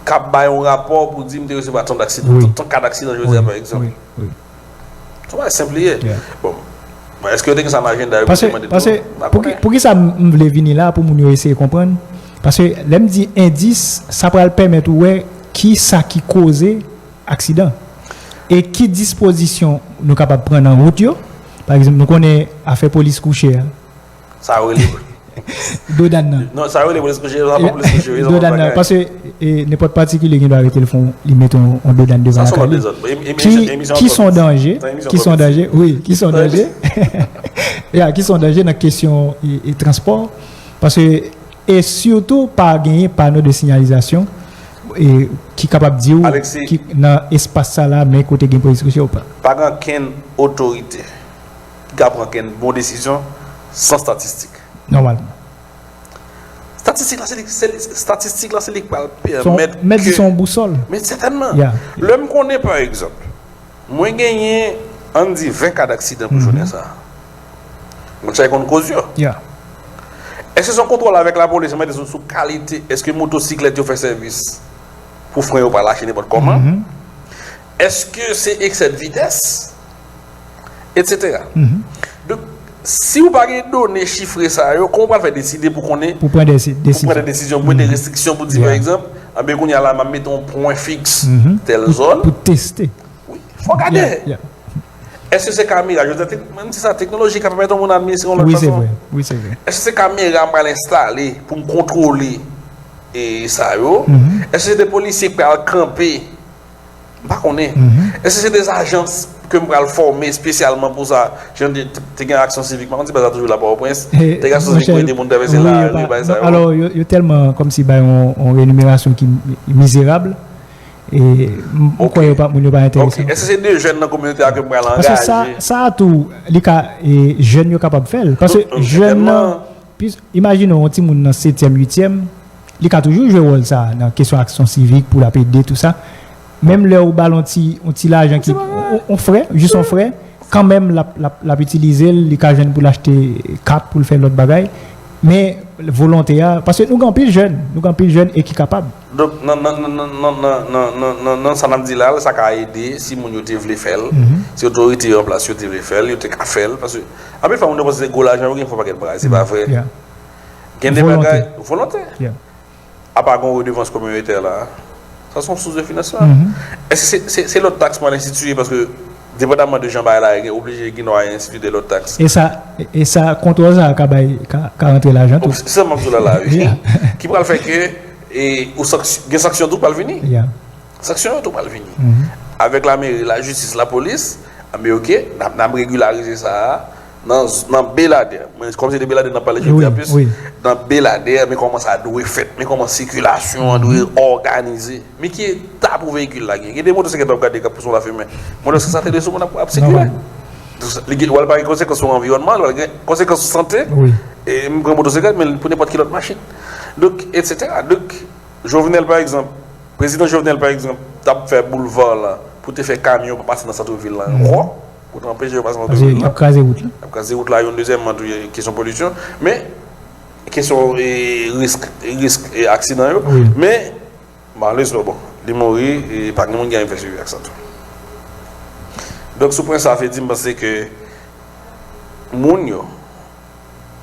k ap bay yon rapò pou di m te resevwa tan daksidan, tan ka daksidan jodi a, pa egzanp. Wi, wi. Se yon bagay senp li ye. Yeah. Bon. Bon, èske yo te gen sa nan ajanda yo pou te mande tou? Paske, pou ki, pou ki sa m, m vle vini la, pou moun yo eseye konprann? Paske lè m di endis, sa pral pèmèt ou wè ki sa ki koze aksidan. E ki dispozisyon nou kapab pran nan wout yo. Pa egzanp, nou konnen afè polis kouche a. Sa yo rele. Dodan nan. Non, sa yo rele polis kouche, sa pa polis kouche, wi, sa pa dodan nan, bagay. Paske e, nenpòt patikilye gen dwa rete l fè yon, li mete yon, yon dodan devan lakay li. Sa se yon lòt dezòd. Ki, ki son danje? Ki son danje? Wi, ki son danje? Ya, ki son danje nan kesyon e, e transpò? Paske, e sitou pa genyen pano de sinyalizasyon e, ki kapab di w ki nan espas sa la, men kote gen polis kouche ou pa. Pa gen ankenn otorite ki ka pran kenn bon desizyon san statistik. Nòmalman. Statistik la, se li, se li, statistik la, se li k pral pèmèt ke. Mèt di se yon bousòl. Men sètènman. Ya. Lè m konnen, pa egzanp, mwen genyen, ann di, ven ka daksidan pou jounen sa a. Moun sa yo konn koz yo. Ya. Èske se yon kontwòl avèk lapolis, mwen mande sou, sou kalite, èske motosiklèt yo fè sèvis pou fren yo pa lache nenpòt kòman? Èske se eksè de vitès? Etsetera. Donk, si w pa gen done chifre sa yo, kòman w pral fè deside pou konnen, pou pran de, pou pran de desizyon, pou mete restriksyon, pou di, pa egzanp, anben, kounye a la, m ap mete yon pwen fiks tèl zòn. Pou teste. Wi, fò w gade. Èske se kamera? Jodi a, menm si sa teknoloji ka pèmèt yon moun administre yon lòt fason. Wi, se vre. Wi, se vre. Èske se kamera m pral enstale pou m kontwole e sa yo? Èske se de polisye k pral kanpe? M pa konnen. Èske se de ajans ke m pral fòme espesyalman pou sa? Jan te, te gen aksyon sivik, m pa konn si bagay sa toujou la Pòtoprens. Te gen aksyon sivik pou ede moun travèse lari, bagay sa yo. Alò, yo, yo tèlman kòmsi bay yon, yon renimerasyon ki mi- mizerab. E m m kwè yo pa, moun yo pa enterese. Ok. Èske se de jèn nan kominote a ke m pral angaje? Paske sa, sa a tou, li ka, e, jèn yo kapab fè l. Paske jèn nan, plis, imajine w, yon timoun nan setyèm, uityèm, li ka toujou jwe wòl sa a nan kesyon aksyon sivik pou l ap ede, tou sa. Menm lè ou ba l yon ti, yon ti lajan ki, yon, yon frè, jis yon frè, kanmenm, l ap, l ap, l ap itilize l, li ka jwenn pou l achte kat, pou l fè lòt bagay. Men, volonte a, paske nou gen anpil jèn, nou gen anpil jèn e ki kapab. Donk, nan, nan sa n ap di la, sa ka ede si moun yo te vle fè l, si otorite yo an plas yo te vle fè l, yo te ka fè l, paske anpil fwa moun yo panse se gwo lajan yo gen pou fè pakèt bagay, se pa vre. Gen de bagay, volonte. Apa gen yon redevans kominotè la, sa se yon sous de finansman. Èske se, se, se lòt taks pral enstitiye, paske depandamman de jan bagay la ye, gen oblije gen dwa enstitiye de lòt taks. E sa, e sa, kontwòl sa a ka bay, ka, ka rantre lajan tou. Se sa m ap di w la, la, wi. Ki pral fè ke, e, ou sanksyon, gen sanksyon tou pral vini. Sanksyon yo tou pral vini. Avèk lameri, lajistis, lapolis, anben, ok, n ap, n ap regilarize sa a nan, nan Beladè. Men kòm se de Beladè n ap pale jodi a plis, nan Beladè, men kòman sa dwe fèt, men kòman sikilasyon an dwe òganize. Men ki eta pou veyikil la gen. Gen de motosiklèt w ap gade k ap pouse yon lafimen. Motosiklèt sa te dwe sou moun ap, ap sikile. Li gen, w al pa gen konsekans sou anviwònman, l pral gen konsekans sou sante. E m pran motosiklèt, men pou nenpòt ki lòt machin. Donk, etsetera. Donk, Jovenel, pa egzanp, prezidan Jovenel, pa egzanp, t ap fè boulva la pou te fè kamyon pa pase nan sant vil la ankò. Pou anpeche yo pase nan otomobil la. Paske y ap kraze wout la. Y ap kraze wout la, youn, dezyèmman, tou, kesyon polisyon. Men, kesyon e, risk, risk e aksidan yo. Wi. Men, malerezman, bon, li mouri, e pa gen moun ki anyen fè swivi ak sa tou. Donk, sou pwen sa, Fedi, m panse ke moun yo,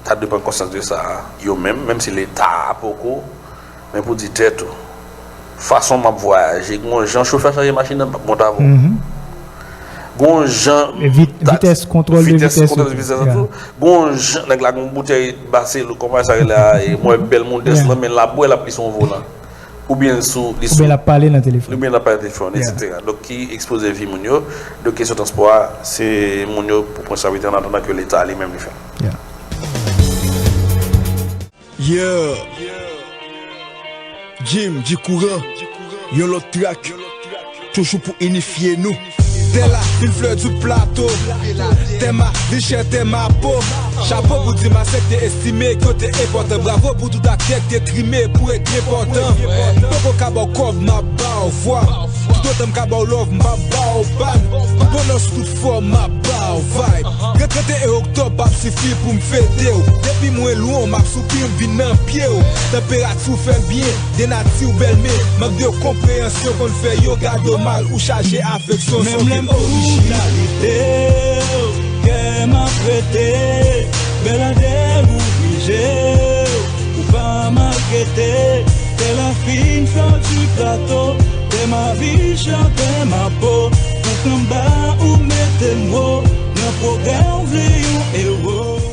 ta dwe pran konsyans de sa, yo menm, menm si Leta a poko, men pou di tèt ou, fason m ap vwayaje, gon jan chofè chanje machin nan, m p ap monte avè w. Gon jan vitès, kontwòl de vitès, kontwòl de vitès la tou. Gon jan nèg la gon boutèy Barcelona, kòman sa rele a, e mwen bèl moun dès nan men l ap bwè, l ap li sou yon volan. Oubyen sou li sou oubyen l ap pale nan telefòn, oubyen l ap pale nan telefòn, etsetera. Donk ki ekspoze vi moun yo. Donk kesyon transpò a, se moun yo pou pran sa an atandan ke Leta li menm li fè. Yeah. Jim, G Kouran, yon lòt track. Toujou pou inifye nou. Tè la, vin flè di plato. Tè ma, vin chè tè ma po. Chapo pou di masèk te estime ki yo te enpòtan. Bravo pou tout aktè ki te trime pou ret enpòtan. Poko ka ba w kòb, m ap ba w vwa. Toutotan m ka ba w love, m p ap ba w pàn. Pou bonè sou tout fòm, m ap ba w vibe. Trant trant e en oktòb p ap sifi pou m fete w. Depi mwen lwen w, m ap soupi, m vin nan pye w. Tanperati w fè m byen, de nati w bèl, men mank de konpreyansyon konn fè yo gade w mal, ou chaje afeksyon, se yon vil orijinalite. Kè m ap rete, bèl Adèl ou vije, ou pa maltrete. Tè la fin fè w di plato, tè ma vi chè tè ma po. Pou kanba ou mete m wo, nan pwogrè w vle yon ewo.